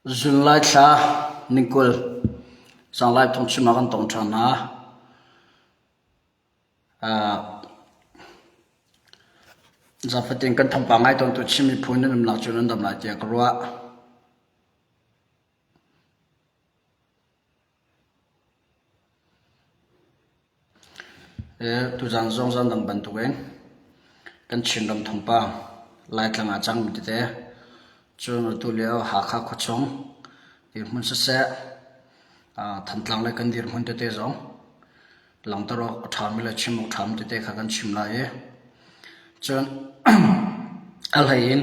Zunlai thla ningkul zanglai phungchim ah kan tong ṭhan hna. Zafatin kan thawngpang ngai tawntu Chin miphun nan umnak cu nan dam lai tiah ka ruah. Tuzaan zong zaan dang bantukin kan Chinram thawngpang Laitlang ah a cangmi tete cun atu lio Hakha khuachung dirhmun siseh, Thantlang lei kan dirhmun tete zong langhter awk a ṭhami le chim awk ṭhami tete kha kan chim lai i cun a hlei in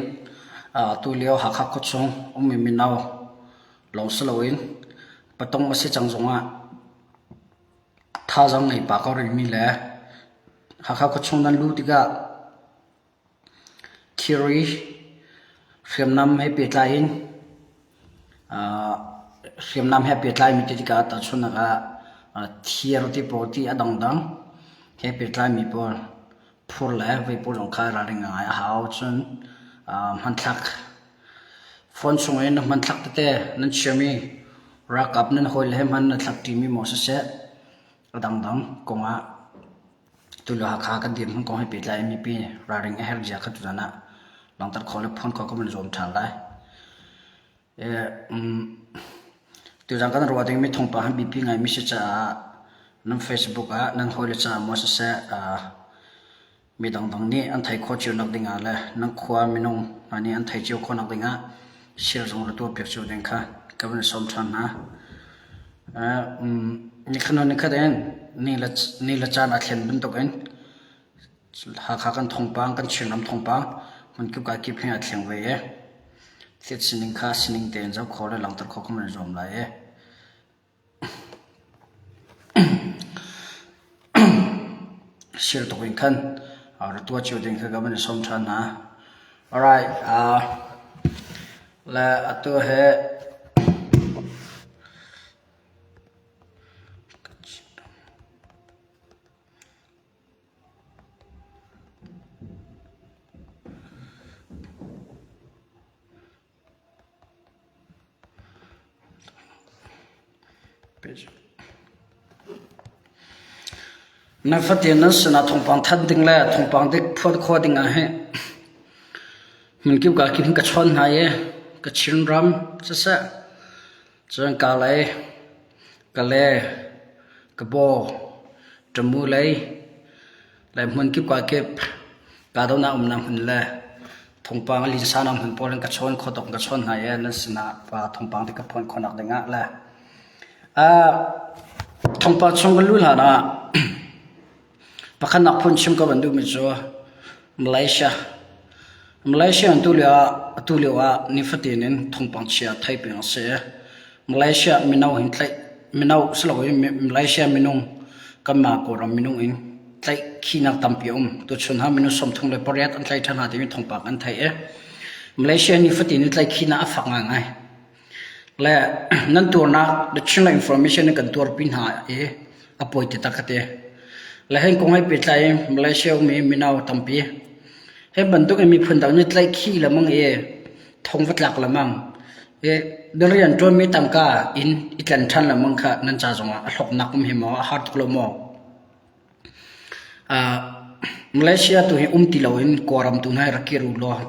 atu lio Hakha khuachung ummi mino lawng si loin patong a si cang zongah thazaang ngei pah ko rihmi le Hakha khuachung nan luh tikah thilri hriamnam he pehtlai in hriamnam he pehtlaimi ti tikah tahchunhnak ah thir ti pawl ti a dangdang he pehtlaimi pawl phur le vei pawl zong kha ralring ngai a hau. Cun hmanthlak Phone chung i na hmanthlak tete nan chiahmi ralkap nan hawile he hman na thlak ṭimi maw siseh a dangdang kongah tulio Hakha kan dirhmun kong he pehtlai in mipi ralring a herh zia kha tuzan ah langhter khawh le phuan khawh kan van zuam ṭhan lai. Tuzan kan ruah dingmi thawngpang hi biapi ngaimi si caah nan Facebook ah nan hawile caah maw siseh Mi dangdang nih an theih khawh cio nak dingah le nan khua minung hna nih an theih cio khawh nak dingah share zong ra tuahpiak cio ding kha ka van sawm ṭhan hna. Nikhat hnu nikhat in ni le ni le caan aa thlen bantukin Hakha kan thawngpang, kan Chinram thawngpang hmunkip ka kip hin aa thleng ve i thil sining kha sining tein zoh khawh le langhter khawh kan van i zuam lai i Sir tuk in khan ra tuah cio ding kha ka van i sawm ṭhan hna. Alright, le atu hi Na fatin nan sinah thawngpang thanh ding le thawngpang dik phuan khawh ding ah hin hmunkip ka kip hin ka chawn hna i ka Chinram siseh cun Kalay, Kale, Kabaw, Tamu lei le hmunkip ka kip kahdohnak umnak hmun le thawngpang a linsanak hmun pawl in ka chawn khawh tawk in ka chawn hna i nan sinah thawngpang te ka phuan khawhnak ding ah le thawngpang chung kan luh hlan ah pakhatnak phun chim ka van duhmi cu Malaysia Malaysia an tu lio ah atu lio ah nifatin in thawngpang chia thei peng a si i Malaysia mino hin tlaih mino siloin Malaysia minung kanmah Kawlram minung in tlaihkhihnak tampi a um. Tuchun ah minung 38 an tlaih ṭhan hna timi thawngpang an theih i Malaysia nifatin in tlaihkhihnak a fak ngaingai. Le nan tuarnak the Chinland information in kan tuarpi hna i a pawi ti tak ka ti. Le hen kong he pehtlai in Malaysia ummi mino tampi he bantuk in miphun dang nih tlaihkhih lengmang i thong va tlak lengmang i na rian ṭuanmi tangka in i tlen ṭhan lengmang kha nan ca zongah a hlawknak um hi maw a har tuk lo maw? Malaysia tu hi um ti loin Kawlram tu hna hi rak kir u law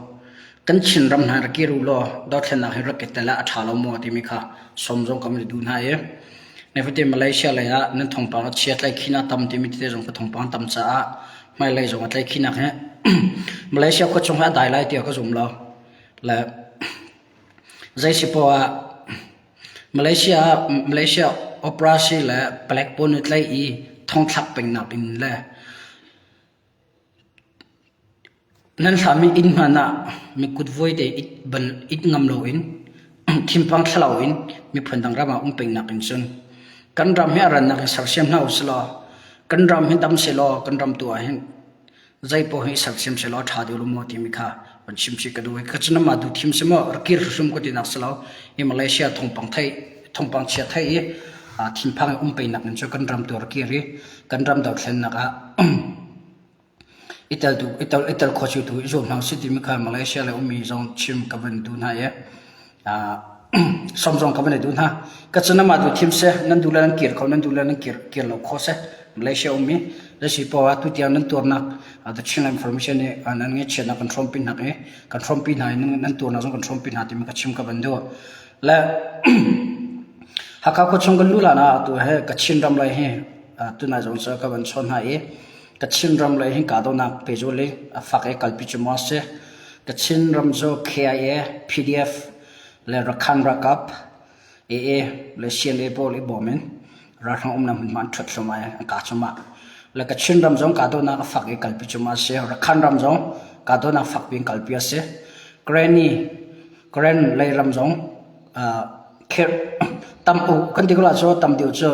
kan Chinram hna hi rak kir u law dothlennak hi rak i tel ah a ṭha lo maw timi kha sawm zong kan i duh hna i nifatin Malaysia lei ah nan thawngpang a chia tlaihkhihnak tam timi tete zong ka thawngpang tam caah hmailei zong a tlaihkhihnak hi Malaysia khua chung hi a dai lai tiah ka zum lo. Le zei si poah ah Malaysia ah Malaysia operasi le palek pawl nih tlaih i thongthlak pengnak in le nan hlami inn hmanh ah mikut vuai te it bal it ngam loin thinpang thlalau in miphun dang ram ah um pengnak in cun kan ram hi a rannak in sersiam hna usilaw kan ram hi dam sehlaw kan ram tu ah hin zeipaoh hi sersiam sehlaw ṭha deuh lo maw timi kha van chim chih ka duh. Ka cun amah duh thim si maw rak kir hrimhrim ka tinak si lo. Hi Malaysia thawngpang thei thawngpang chia thei i thinphang i um peinak in cu kan ram tu rak kir i kan ram dothlennak ah i tel tu i tel i tel khawh tu i zuam hna usih timi kha Malaysia le ummi zong chim ka van duh hna i. Som zong ka van i duh hna. Ka cun amah tu thim seh, nan duh le nan kir kho, nan duh le nan kir, kir lo kho seh. Malaysia ummi lasi paoh ah tutiang nan tuarnak the Chin Information nih nan ngaihchiatnak kan hrawmpi hna i kan hrawmpi hna i nan tuarnak zong kan hrawmpi hna timi ka chim ka van duh. Le Hakha khuachung kan luh hlan ah atu he Kachin ram lei hi tunai zong cu ka van chawn hna i Kachin ram lei hi kahdohnak pehzul i a fak i kalpi cu maw a si. Kachin ram cu KIA, PDF le Rakhan ralkap AA le CNA pawl i bawm in ralhrang umnak hmunhma an ṭhuat thluahmah i an kah cuahmah. Le Kachin ram zong kahdohnak a fak i kalpi cuahmah a si. Rakhan ram zong kahdohnak fakpi in kalpi a si. Karenni, Karen lei ram zong uh, tam u kan ti ko la cu tam deuh cu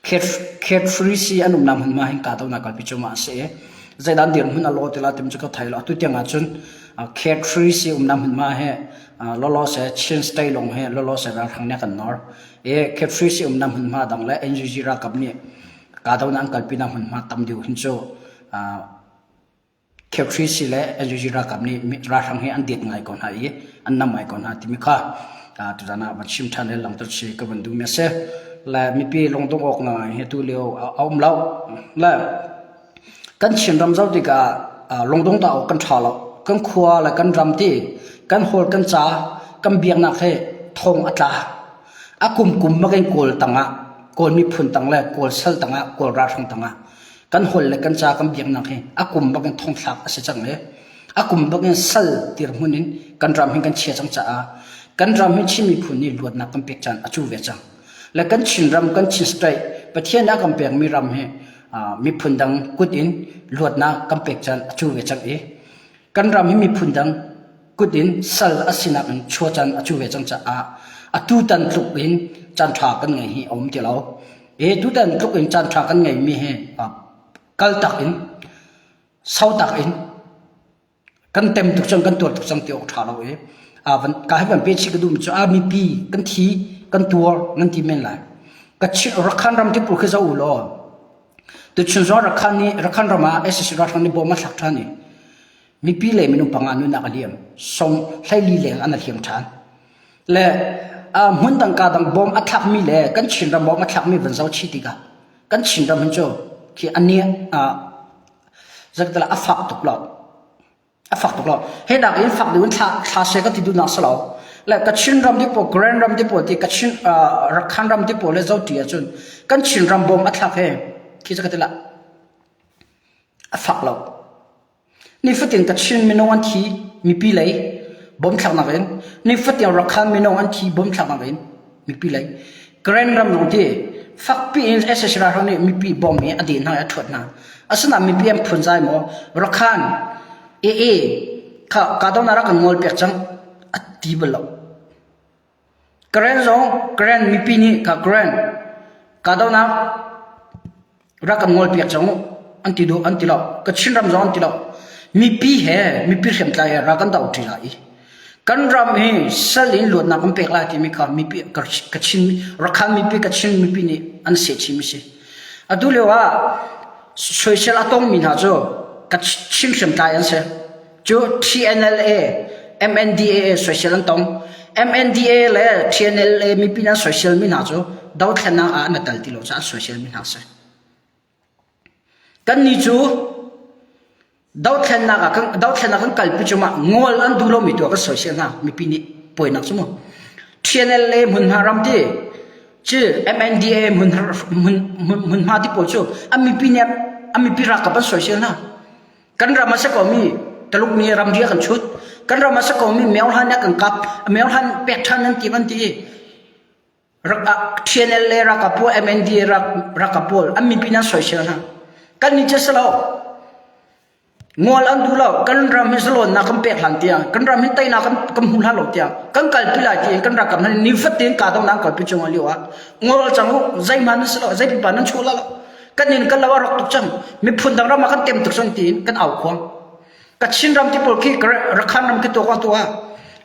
Khetfrisi an umnak hmunhma hin kahdohnak kalpi cuahmah a si i zeidah an dirhmun a law ti la timi cu ka thei lo. Atu tiang ahcun Khetfrisi umnak hmunhma hi lawlaw seh Chin State lawng hi lawlaw seh ralhrang nih a kan nawr. I Khetfrisi umnak hmunhma dang le NUG ralkap nih kahdohnak an kalpinak hmunhma tam deuh hin cu Khrihsi le NUG ralkap nih ralhrang hi an det ngai ko hna i an nam ngai ko hna timi kha tuzan ah van chim ṭhan le langhter chih ka van duhmi a si. Le mipi lungdongh awk ngai hi tu lio a um lo. Le kan Chinram zoh tikah lungdong ta awk kan ṭha lo. Kan khua le kan ram ti kan hawl kan ca kan biaknak hi thong a tla. A kumkum makin Kawl tangah Kawl miphun tang le Kawl sal tangah Kawl ralhrang tangah kan holh le kan ca kan biaknak hi a kum bak in thongthlak a si cang i a kum bak in sal dirhmun in kan ram hi kan chia cang caah kan ram hi Chin miphun nih luatnak kan pek caan a cu ve cang. Le kan Chin ram kan Chin state Pathian a kan pekmi ram hi miphun dang kut in luatnak kan pek caan a cu ve cang i kan ram hi miphun dang kut in sal a sinak in chua caan a cu ve cang caah atu tan tluk in caan ṭha kan ngei hi a um ti lo. E tutan tluk in caan ṭha kan ngeimi hi kal tak in sau tak in kan tem tuk cang kan tuar tuk cang ti awk ṭha lo i van ka hi van pe chih ka duhmi cu a mipi kan thi kan tuar nan ti men lai. Ka Rakhan ram ti pawl khi zoh u law tuchun zong Rakhan nih Rakhan ram ah SAC ralhrang nih bom a thlak ṭhan i mipi le minung panga nunnak a liam song hleili leng an a hliam ṭhan le hmun dang ka dang bom a thlakmi le kan Chinram bom a thlakmi van zoh chih tikah kan Chinram hin cu khi ani zakdala a fak tuk lo a fak tuk lo he nak in fak deuh in thla thla se ka ti duh nak si lo le Kachin ram ti pawl Karen ram ti pawl ti Kachin Rakhan ram ti pawl le zo ti ahcun kan Chinram bom a thlak he khi ka ti la a fak lo Nifatin Kachin minung an thi, mipi lei bomthlaknak in. Nifatin Rakhan minung an thi bomthlaknak in, mipi lei. Karen ram zong ti fakpi in sac ralhrang nih mipi bom hi a deh hna i a ṭhuat hna. Asinain mipi an phunzai maw Rakhan AA kha kahdohnak rak kan ngol piak cang a ti bal lo. Karen zong Karen mipi nih kha Karen kahdohnak rak kan ngolpiak cang u an ti duh an ti lo. Kachin ram zong an ti lo. Mipi he mipi hriamtlai he ral kan do ṭi lai i kan ram hi sal in luatnak kan pek lai timi kha mipi Kachin Rakhan mipi Kachin mipi nih an seh chim a si. Atu lio ah soisel a tongmi hna cu Kachin hriamtlai an si. Cu TNLA, MNDAA soisel an tong. MNDA le TNLA mipi nan soisel mi hna cu dothlennak ah an tel ti lo caah an soisel mi hna si. Kannih cu dothlennak ah kan dothlennak kan kalpi cu mah ngol an duh lomi tu ah kan soisel hna mipi nih puainak cu mu. TNLA hmunhma ram ti cu MNDA hmun hmunhma ti pawl cu an mipi nih an mipi ralkap an soisel hna. Kan ram a si komi Taluk nih ramri a kan chut. Kan ram a si komi Myohlan a kan kap. Myohlan pek ṭhan nan tim an ti. TNLA ralkap pawl, MNDA ralkap pawl an mipi nan soisel hna. Kan nih cu si lo. Ngol an duh lo. Kan ram hi zalawnnak kan pek hlan tiang, kan ram hi teinak kan, kan hmu hlan lo tiang, kan kalpi lai tiin kan ralkap hna nih nifatin kahdohnak an kalpi chung lio ah ngol cang u, zeihmanh nan si lo, zei pipa nan chuah la lo. Kan inn kan lo a rawk tuk cang miphun dang ram ah kan tem tuk cang tiin kan au khuang Kachin ram ti pawl khi Rakhan ram khi tuah tuah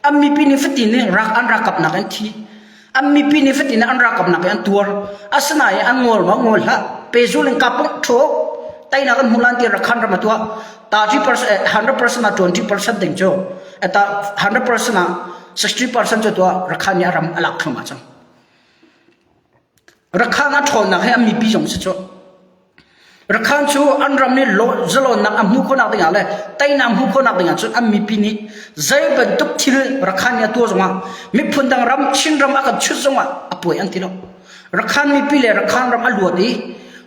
an mipi nih fatin nih rak an rakap nak an thi an mipi nih fatin an rakap nak an tuar asinain an ngol ma ngol hlah pezul in kapung tho tainak an hmulan ti Rakhan ram atua 30% 100% ah 20% ding cu eta 100% ah. 60% cu tuah Rakhine nih a ram a lak thluahmah cang. Rakhine a ṭhawnnak hi an mipi zong si cu. Rakhine cu an ram nih zalonnak a hmuh khawhnak dingah le teinak hmuh khawhnak dingah cun an mipi nih zei bantuk thil Rakhine nih a tuah zongah miphun dang ram Chin ram a kan chut zongah a puai an ti lo. Rakhine mipi le Rakhine ram a luat i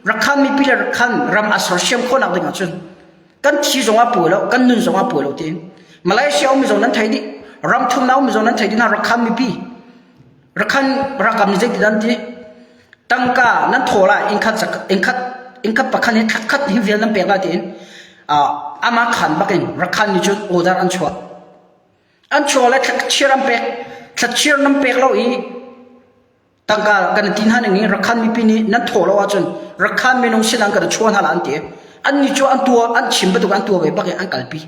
Rakhine mipi le Rakhine ram a sersiam khawhnak dingah cun kan thi zong a puai lo kan nun zong a puai lo tiin Malaysia ummi zong nan thei dih ram thumnak ummi zong nan thei dih hna Rakhine mipi Rakhine ralkap nih zeitin an ti tangka nan thaw lai innkhat innkhat innkhat pakhat hi khat hi vial nan pek lai tiin ama khan bakin Rakhine nih cun order an chuah an chuah le thlachir an pek thlachir nan pek lo i tangka kan ti hna ning i Rakhine mipi nih nan thaw lo ahcun Rakhine minung sin an kan chuah hna la an ti an nih cu an tua an chim bantuk an tua ve bak i an kalpi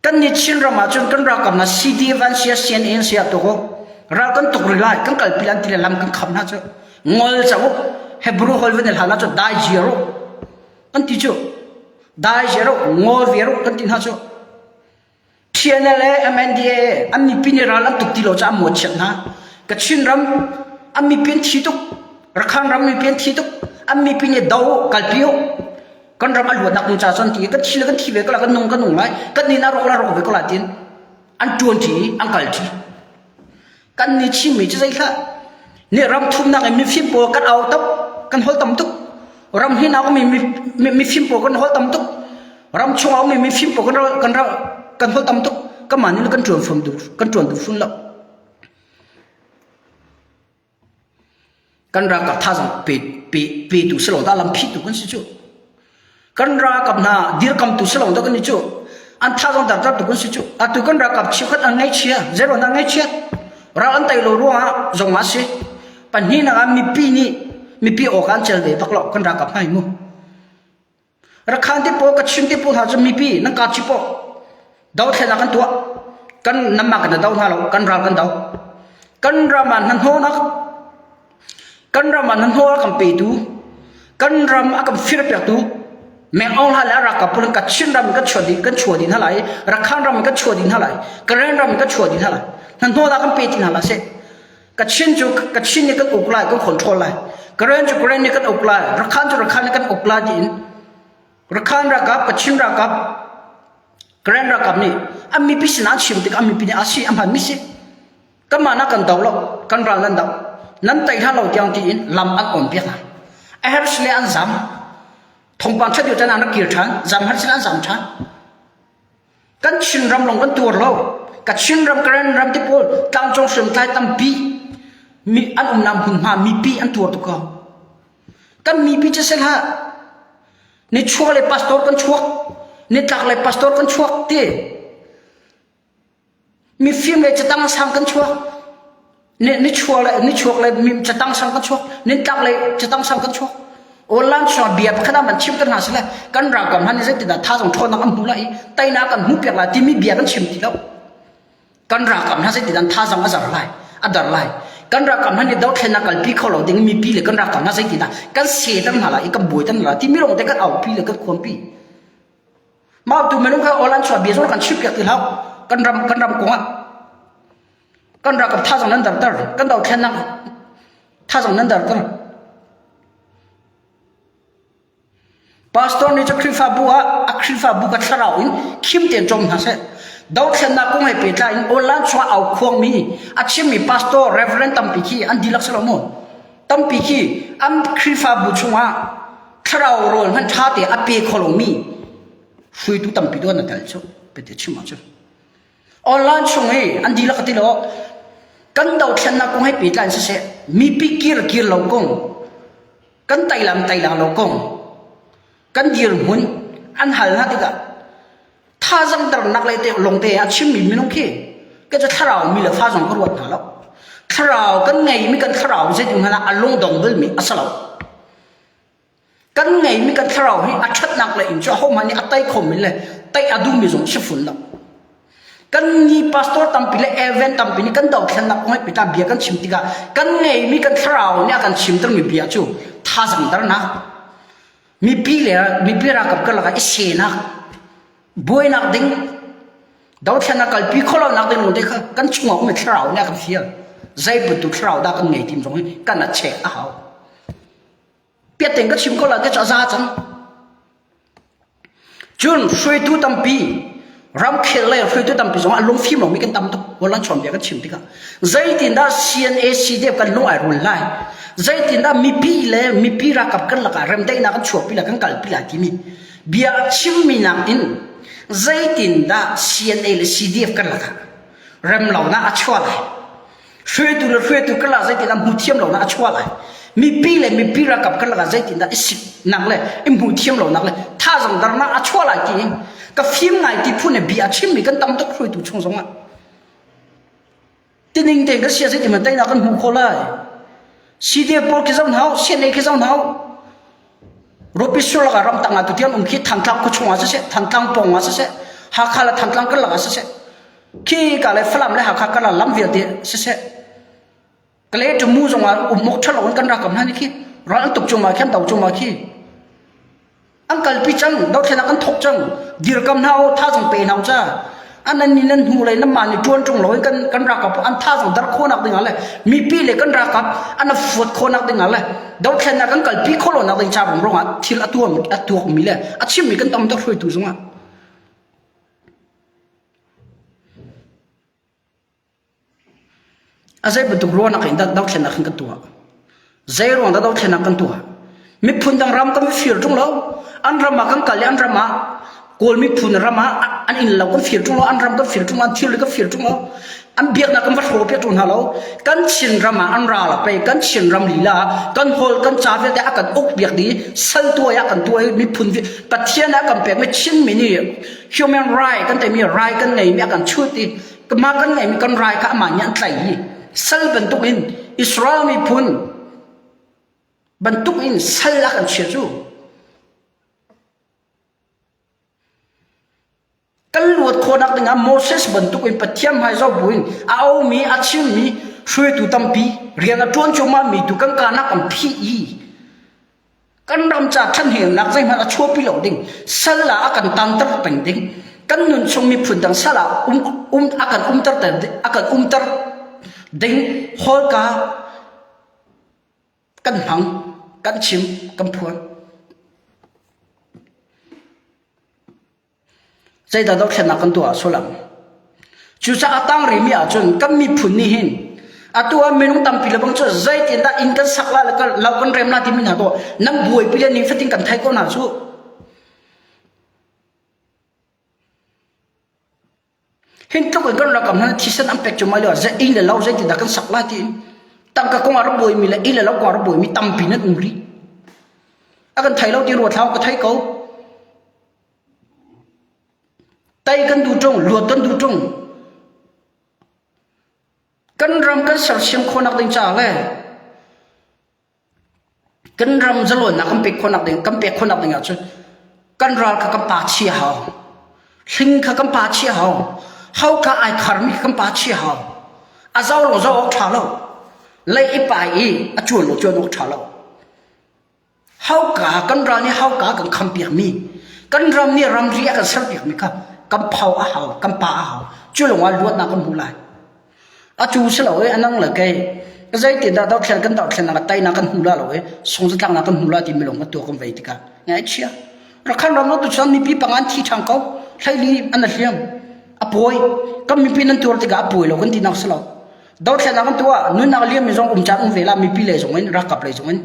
Kan nih Chinram ahcun kan ralkap hna CDF an sia CNA an sia tuk u. Ral kan tuk rih lai, kan kalpi lan ti le lam kan kham hna cu. Ngol cang u. Hebrew holh van i hlan ahcun dai ziar u. Kan ti cu. Dai ziar u, ngol viar u kan ti hna cu. TNLA, MNDAA an mipi nih ral an tuk ti lo caah an muachiat hna. Kachin ram an mipi an thi tuk. Rakhine ram mipi an thi tuk. An mipi nih do u, kalpi u. Kan ram a luatnak ding ca cun ti kan thi le kan thi ve ko la kan nung kan nung lai kan nin a rawk la rawk ve ko la tin an ṭuan ṭi an kal ṭi kan ni chimmi cu zei hlah ni ram thumnak in mifim pawl kan au tuk kan hol tam tuk ram hi na ummi mifim pawl kan hol tam tuk ram chung a ummi mifim pawl kan kan kan hol tam tuk kan mah nih kan ṭuan fum du kan ṭuan du fun lo Kan ralkap thazaang pe, pe, petu si lo dah lamphihtu kan si cu. Kan ralkap hna dirkamtu si lo dah kan i cu. An thazaang dartertu kan si cu. Atu kan ralkap cheukhat an ngaihchia, zeruang dah ngaihchiat? Ral an tei lo ruangah zong ah si. Pahnihnak ah mipi nih mipi awk an cel ve bak lo kan ralkap hna hi mu. Rakhan te pawl Kachin te pawl hna cu mipi nan ka chi paw dothlennak kan tuah kan nanmah kan do hna lo kan ral kan do kan ram ah hnahnawhnak kan ram ah hnahnawh a kan petu kan ram a kan firpiaktu Meng Aung Hlaing le a ralkap pawl Kachin ram in kan chuah dih kan chuah dih hna lai Rakhan ram in kan chuah dih hna lai Karen ram in kan chuah dih hna lai hnahnawhnak kan pe ti hna la seh Kachin cu Kachin nih kan uk lai, kan control lai. Karen cu Karen nih kan uk lai, Rakhan cu Rakhan nih kan uk lai tiin Rakhan ralkap, Kachin ralkap, Karen ralkap nih an mipi sinah an chim tikah an mipi nih a si a hmanmi si. Kanmah nak kan do lo, kan ral nan do. Nan tei hna lo tiang tiin lam an on piak hna. A herh sile an zam. Thongpang ṭhat deuh tan an rak kir ṭhan, zam har sile an zam ṭhan. Kan Chinram lawng kan tuar lo. Kachin ram, Karen ram te pawl tlangcung hriamtlai tampi mi an umnak hmunhma mipi an tuar tuk ko. Kan mipi cu sel hlah. Nichuak le pastor kan chuak, nitlak le pastor kan chuak ti. Mifim le catang sang kan chuak. Nichuak le nichuak le catang sang kan chuak. Nitlak le catang sang kan chuak. Online chung bia pakhat ah man chim kan hna sile kan ralkap han zeitindah thazang ṭhawnnak an hmu lai i teinak kan hmuh piak lai timi bia kan chim ti lo. Kan ralkap hna zeitindah thazang a zar lai, a dar lai. Kan ralkap hna nih dothlennak kalpi kho lo ding mipi le kan ralkap hna zeitindah kan seter hna lai i kan buaiter hna lai timi lawng te kan aupi le kan khuampi. Mah tu minung kha online chuah bia zong kan chim piak ti hlah. Kan ram kan ram kong ah kan ralkap thazang nan darter kan dothlennak thazang nan darter. Pastor nih cu Khrihfabu ah a Khrihfabu ka thlarau in khim tein cawm hna seh. Dothlennak kong he pehtlai in online chungah au khuangmi a chimmi pastor reverend tampi khi an dihlak si lo maw? Tampi khi an Khrihfabu chungah thlarau rawl hmanh ṭha te a pe kho lomi hruaitu tampi tuan na tel cu pete chim ahcun. Online chung i an dihlak ti lo kan dothlennak kong he pehtlai in siseh mipi kir kir lo kong kan teilam teilang lo kong kan dirhmun an hal hna tikah thazang darnak le te longte a chimmi minung khi ka cu thlarau mi le fa zong ka ruat hna lo thlarau kan ngeimi kan thlarau zeitin hmanh ah a lungdong balmi a si lo Kan ngeimi kan thlarau hi a ṭhatnak lei in cu ahohmanh nih a tei khomi le tei a duhmi zong si fun lo. Kan ni pastor tampi le event tampi nih kan dothlennak kong he pehtlai bia kan chim tikah kan ngeimi kan thlarau nih a kan chimtermi bia cu thazang darnak, mipi le mipi ralkap karlak ah i senak, buainak ding. Dothlennak kalpi khawh lonak ding lung te kha kan chungah um thlarau nih a kan fial. Zei bantuk thlarau dah kan ngei tim zong hi kan a check a hau. Piatteng ka chim ko la ke cu a za cang. Cun hruaitu tampi ramkhel le hruaitu tampi zong ah lungfim lomi kan tam tuk. Holland chawnbia kan chim tikah zeitindah CNA CDF kan lung ai rul lai zeitindah mipi le mipi ralkap kan lakah remdaihnak kan chuahpi lai kan kalpi lai timi bia a chimmi nakin zeitindah CNA le CDF kan lakah remlonak a chuah lai hruaitu le hruaitu kan lakah zeitindah hmuhthiam lonak a chuah lai mipi le mipi ralkap kan lakah zeitindah i siknak le i hmuhthiam lonak le thazang darnak a chuah lai tiin ka fim ngai ti phun le bia a chimmi kan tam tuk hruaitu chung zongah tining tein ka sia zeitin man teinak kan hmuh khawh lai CDF pawl khi zoh hna u CNA khi zoh hna u Rupi sur lakah ramtang ah tutiang um khi Thantlang khuachung ah siseh Thantlang pawng ah siseh Hakha le Thantlang karlak ah siseh khi ka le Falam le Hakha karlak lam vialte siseh Kale Tamu zong ah um awk ṭha lo in kan rakam hna ni khi ral an tuk cungah khin do cungah khi An kalpi cang, dothlennak an thawk cang. Dirkam hna u, thazang pe hna u ca. An nan nih nan hnu lei nan mah nih ṭuan ṭung loin kan kan ralkap an thazang dar khawhnak ding ah le mipi le kan ralkap an fuat khawhnak ding ah le dothlennak kan kalpi khawh lonak ding ca rumro ah thil a tuam a tuakmi le a chimmi kan tam tuk hruaitu zongah. A zei bantuk ruahnak in dah dothlennak hin kan tuah? Zei ruang dah dothlennak kan tuah? Miphun dang ram kan fir ṭung lo. An ram ah kan kal i an ram ah Kawl miphun ram ah an inn lo kan fir ṭung lo, an ram kan fir ṭung lo, an thilri kan fir ṭung lo. An biaknak kan va hrawh piak ṭung hna lo. Kan Chin ram ah an ral a pei, kan Chin ram lila ah kan hawl kan ca vialte a kan uk piak dih, sal tuai ah kan tuah i miphun Pathian ah kan pekmi Chinmi nih human right kan timi right kan ngeimi a kan chut i mah kan ngeimi kan rai kha amah nih an tlaih i sal bantuk in Israel miphun bantuk in sal a kan chia cu kan luat khawhnak dingah Moses bantuk in Pathian hmai zoh buin a aumi a chimmi hruaitu tampi rian a ṭuan cuahmah mi tu kan karnak kan phih i Kan ram ca ṭhahnemnak zeihmanh a chuahpi lo ding, sal ah a kan tanter peng ding, kan nun chung miphun dang sal ah um, um, a kan umter a kan umter ding hawlka kan hmang, kan chim, kan phuan. Zeidah dothlennak kan tuah sual ang? Cucaah a tang rihmi ahcun kan miphun nih hin atu ah minung tampi le bang cu zeitindah inn kan sak la le lo kan rem la timi hna to nan buaipi le nifatin kan thei ko hna cu. Hin tluk in kan rakam hna thisen an pek cu mai lo inn le lo zeitindah kan sak la tiin tangka kong ah rak buaimi le inn le lo kong ah rak buaimi tampi nan um rih. A kan thei lo ti ruat hlah ka thei ko. Tei kan duh ṭung, luat kan duh ṭung. Kan ram kan sersiam khawhnak ding caah le kan ram zalawnnak kan pek khawhnak ding kan pek khawhnak ding ahcun kan ral kha kan pa chia hau. Hling kha kan pa chia hau. Hauka ai kharmi kha kan pa chia hau. A zau lo zau awk ṭha lo. Lei i pai i a cuan lo cuan awk ṭha lo. Hauka kan ral nih hauka kan khampiakmi kan ram nih ramri a kan serpiakmi kha kan phau a hau kan pa a hau cu lawngah luatnak kan hmu lai atu si lo i anang le kei zeitindah dothlen kan dothlennak ah teinak kan hmu la lo i sungzatlaknak kan hmu la timi lawng kan tuah kan vei tikah ngaihchia Rakhan ram lo tu chuan mipi pangan thi ṭhang ko hleili an a hliam a pawi kan mipi nan tuar tikah a pawi lo kan ti nak si lo Dothlennak kan tuah nunnak liam mi zong um caan um ve la mipi lei zong in ralkap lei zong in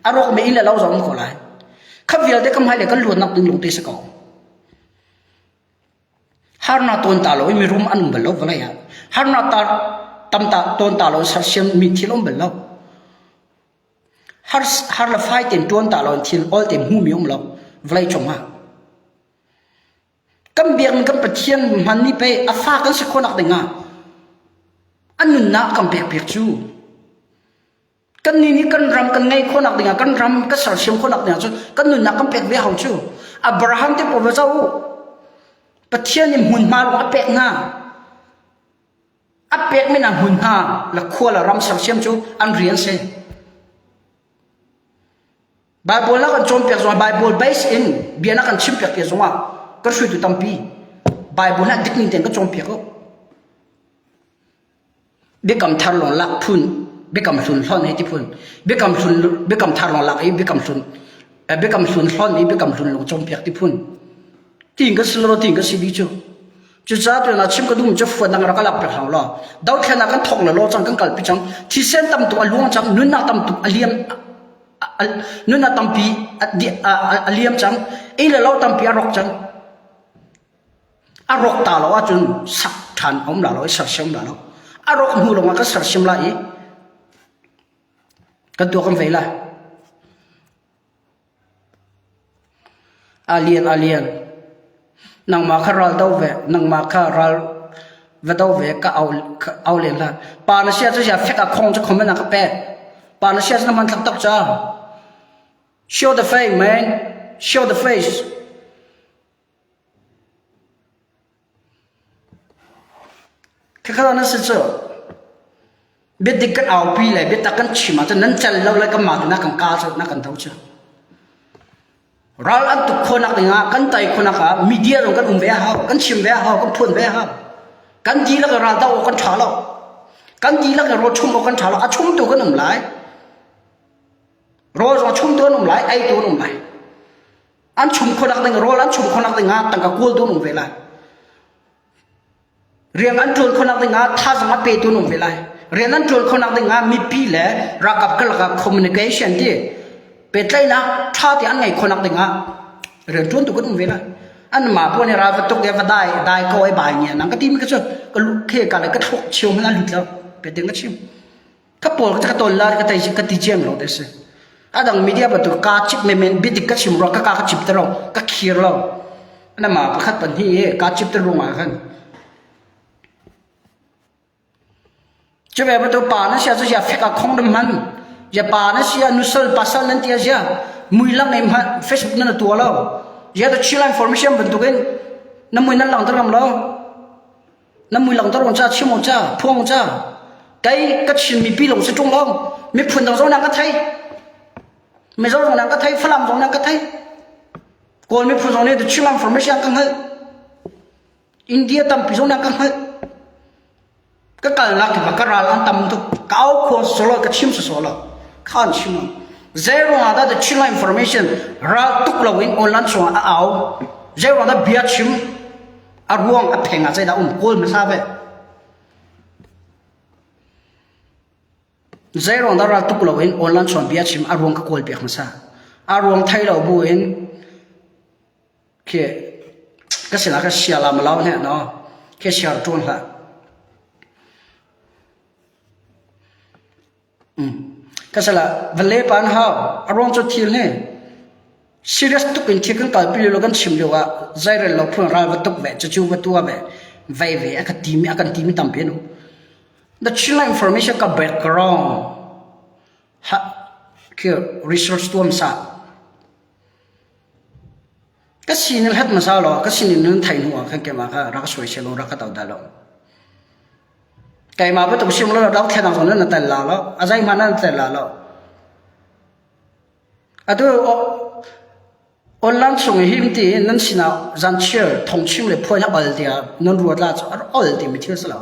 a rawk mi inn le lo zong um ko lai. Kha vialte kan hmai le kan luatnak ding lung te si ko. Harnak tawn ta lo i mirum an um bal lo vawlei ah. Harnak ta tam ta tawn ta lo sersiam mi thil um bal lo. Har har le fai ten tuan ta lo thil ol te hmu mi um lo vawlei cung ah. Kan biakmi kan Pathian hman nih pei a fa kan si khawhnak dingah a nunnak kan pekpiak cu. Kannih nih kan ram kan ngeih khawhnak dingah kan ram kan sersiam khawhnak dingah cun kan nunnak kan pek ve hau cu. Abraham te pawl va zoh u. Pathian nih hmunhma lawng a pek hna. A pekmi hna hmunhma le khua le ram sersiam cu an rian si. Bible na kan cawnpiak zongah Bible base in bia na kan chimpiak ti zongah kan hruaitu tampi. Bible hna dik ning tein ka cawnpiak u. Biakam thar lawng lak phun, biakam hlun hlawn hei ti phun, biakam hlun biakam thar lawng lak i biakam hlun biakam hlun hlawn i biakam hlun lawng cawnpiak ti phun. Tiin ka si lo tiin ka si dih cu. Cucaah tu na chim ka duhmi cu fuat nang rak ka lak piak hau law. Dothlennak kan thawk le law cang kan kalpi cang. Thisen tam tuk a luang cang, nunnak tam tuk a liam nunnak tampi a liam cang. Ei le lo tampi a rawk cang. A rawk ta lo ahcun sak ṭhan a um la lo i sersiam la lo. A rawk hnu lawngah kan sersiam lai i kan tuah kan vei lai. A lian a lian. Nangmah kha ral do ve, nangmah kha ral va do ve ka au ka au len hlah. Pa na sia cu sia fek a khong cu comment a ka pek. Pa na sia cu na hman thlak tak ca. Show the face man. Show the face. Khakha na si cu biadik kan aupi le biatak kan chim ahcun nan cal lo le kanmah tu na kan ka cu na kan do cu. Ral an tuk khawhnak dingah kan tai khawhnak ah media zong kan um ve a hau, kan chim ve a hau, kan phuan ve a hau. Kan dihlak in ral doh awk kan ṭha lo. Kan dihlak in rawl chum awk kan ṭha lo. A chumtu kan um lai. Rawl zong chumtu an um lai, eitu an um lai. An chum khawhnak ding rawl an chum khawhnak ding ah tangka kawltu an um ve lai. Rian an ṭuan khawhnak ding ah thazaang a petu an um ve lai. Rian an ṭuan khawhnak ding ah mipi le ralkap karlak ah communication ti pehtlaihnak ṭha te an ngeih khawhnak ding ah rian ṭuantu kan um ve lai. Anmah pawl nih ral va tuk i va dai dai ko ai bai ngia nang ka timi ka cu ka lu khe ka le ka thluak cheu hmanh a lut lo peting ka chim. Ka pawl ka tawl la ka tai ka ti ciam lo te si. A dang media bantuk ka chip men biadik ka chim ruang ka ka ka chip te lo ka khir lo. Na ma pakhat pan hi ka chip te ruang ah khan. Cuve bantuk pa na sia cu sia fek a khong dam man. Ya pa na sia nusal pasal nan tia sia mui lang em ha Facebook na tua lo. Ya the chill information bantukin na mui nan lang ter ngam lo. Na mui langhter on ca chim on ca phuang on ca kei ka Chin mipi lawng si ṭung lo miphun dang zong nan ka thei Mizo zong nan ka thei Falam zong nan ka thei Kawl miphun zong nih the Chin information ka hngalh India tampi zong nan ka hngalh ka kalnak kip ah ka ral an tam tuk ka au khuang solo ka chim sosolo kha an chim zei ruangah dah the Chin information ral tuk lo in online chungah a au zei ruangah dah bia chim A ruang a pheng ah zeidah um kawl hmasa ve. Zei ruang dah ral tuk lo in online chawn bia chim a ruang ka kawl piak hmasa. A ruang thei lo bu in khi ka sinah ka sia la malau hne no khi siar ṭuan hlah. Ka sal ah vale pa an hau. A ruang cu thil hi serious tuk in thil kan kalpi lio kan chim lio ah zeirel lo phun ral va tuk ve, cucu va tuah ve, vei ve a ka timi a kan timi tampi an um. The Chinland information ka background ha khi research tuam sa. Ka sining hlat hmasa law ka sining nan theih hnu ah khan keimah kha rak sawisel u rak ka do dah lo. Keimah bantuk sim lo dothlenak zong nan tel la lo. A zeihmanh nan tel la lo. Atu online chung i him ti nan sinah zanchiar thongchim le phuai ol tiah nan ruat la cu ol timi thil si lo.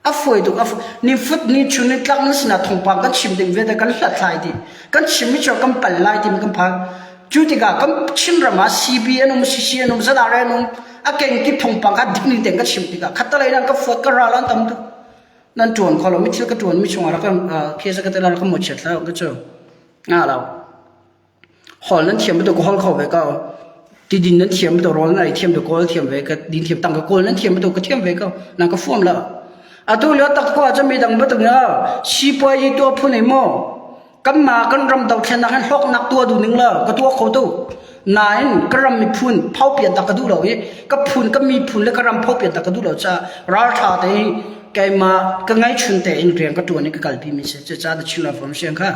A fawi tuk a ni fut ni chun ni tlak nan sinah thawngpang kan chim ding vialte kan hlathlai dih. Kan chimmi cu kan pal lai timi kan phan. Cu tikah kan Chinram ah CB an um, CC an um, ZRA an um, a kengkip thawngpang kha dik ning tein ka chim tikah khattelei nan ka fuat ka ral an tam tuk. Nan ṭuan kho lo mi thil ka ṭuan mi chungah rak kan khesa ka tel rak kan mawchiat hlah ka cu. Nga lo. Hol nan thiam bantuk ka hol kho ve ko. Tidin nan thiam bantuk rawl nan ei thiam bantuk kawl thiam ve ka din thiam tangka kawl nan thiam bantuk ka thiam ve ko. Nan ka fuam lo. Atu lio tak ko ahcun midang bantuk nih sipuazi tuah phun ei maw kanmah kan ram dothlennak hin hlawknak tuah duh ning law ka tuah kho tu. Nain ka ram miphun phopian tak ka duh lo i ka phun ka miphun le ka ram phopian tak ka duh lo caah ralṭha tein keimah ka ngeihchun tein rian ka ṭuan i ka kalpi mi si. Cucaah The Chin Reformation kha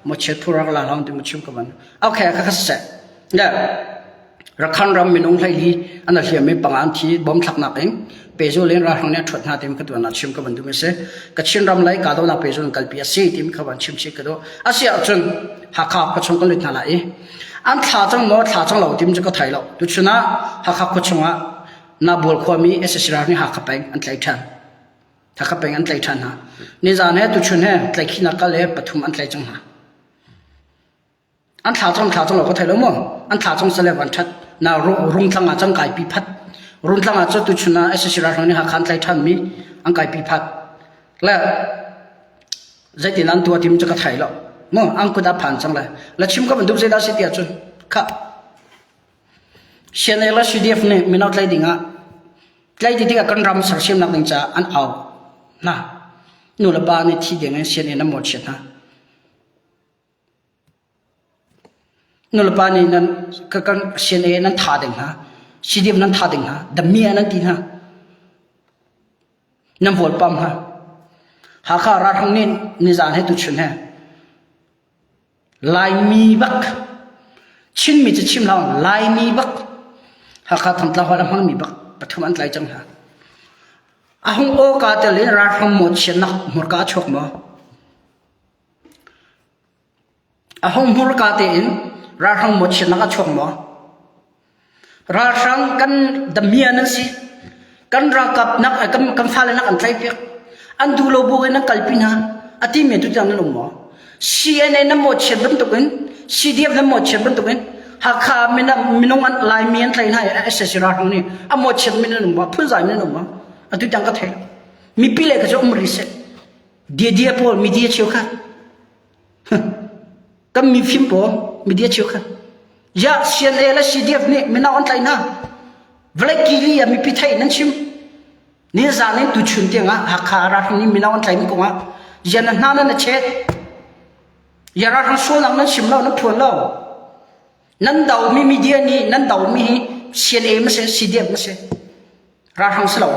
mo chiat phu rak la hlang ti mo chim ka van okay kha kha seh le Rakhan ram minung hlei an hliam mi panga an thi bom thlaknak in pezul in ralhrang nih a thuat hna tim ka tuan chim ka van duh mi si Kachin ram lei kahdohnak pezul in kalpi a si tim kha van chim chih ka duh a si ahcun Hakha khua chung kan lut hna lai i an thla cang maw thla cang lo tim cu ka thei lo tuchun ah Hakha khua chungah. Nabual khuami SSR nih Hakha peng an tlaih ṭhan. Hakha peng an tlaih ṭhan hna. Nizan he tuchun he tlaihkhihnak kal he pathum an tlaih cang hna. An thla cang thla cang lo ka thei lo maw? An thla cang sale van ṭhat. Na rungtlang ah cang kaipi phat. Rungtlang ah cu tuchun ah SSR ralhrang nih Hakha an tlaih ṭhanmi an kaipi phat. Le zeitin an tuah tim cu ka thei lo. Mu an kut ah phan cang le. La chim ka bantuk zeidah si tiah cun kha CNA le CDF nih mino tlaih ding ah tlaih ti tikah kan ram sersiamnak ding caah an au hna. Nu le pa nih thi ding in CNA nan mawhchiat hna. Nu le pa nih nan kan CNA nan tha ding hna, CDF nan tha ding hna, damia nan ti hna. Nan vawlpam hna. Hakha ralhrang nih nizan he tuchun he Laimi bak Chinmi cu chim hlah Laimi bak Hakha Thantlang holh a hmangmi bak pathum an tlai cang hna. A hung aw ka tel in ralhrang mawhchiatnak hmurka a chuak maw? A hung hmurka tein ralhrang mawhchiatnak a chuak maw? Ralhrang kan damian an si. Kan ralkap nak kan, kan fale nak an tlaihpiak. An duh lo bu in an kalpi hna. A timi tu tiang nan um maw? CNA nan mawhchiat bantukin CDF nan mawhchiat bantukin Hakha minung an Laimi an tlaih hna i SSC ralhrang nih a mawhchiat min an um maw? Phunzai min an um maw? Atu tiang ka thei lo. Mipi le ka cu um rih seh. Dia pawl media cheukhat. Kan mifim pawl media cheukhat. Ya CNA le CDF nih mino an tlaih hna. Vawlei kili ah mipi theih nan chim. Nizan in tuchun tiang ah Hakha ralhrang nih mino an tlaihmi kong ah ya na hna nan a chet. Ya ralhrang sualnak nan chim lo, nan phuan lo. Nan domi media nih nan domi hi CNA ma si, CDF ma si. Ralhrang si lo.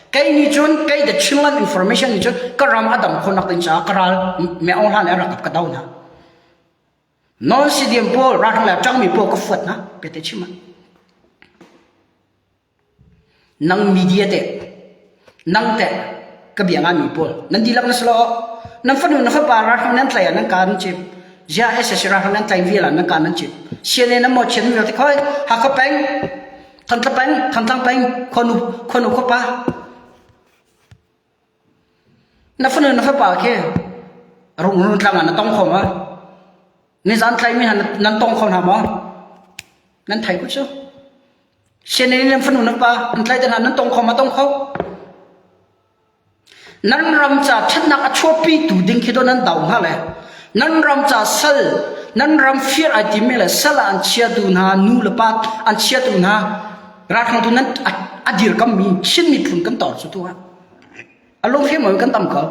Kei nih cun kei the Chinland information nih cun ka ram a dam khawhnak ding caah ka ral me aung hlan le rakap ka do hna. Non CDM pawl ralhrang le ṭangmi pawl ka fuat hna pete chim ah. Nang media te nang te ka bia ngai mi pawl nan dihlak na si lo nan fanu na fapa ralhrang nan tlai ah nan ka nan chim zia SSC ralhrang nan tlai vial ah nan ka nan chim CNA nan maw chian vial te khoi Hakha peng Thantlang peng Thantlang peng khuanu khuanu khuapa Na fanu na fapa khi rungrul tlang ah na tong kho maw? Nizan tlaimi hna nan tong kho hna maw? Nan thei ko cu. Sianinn nan fanu na pa an tlai te hna nan tong kho ma tong kho? Nan ram ca ṭhatnak a chuahpitu ding khi do nan do hnga le nan ram ca sal nan ram fir ai timi le sal ah an chiatu hna nu le pa an chiatu hna ralhrang tu nan a dirkammi Chin miphun kan tor cu tu ah a lungfim kan tam ko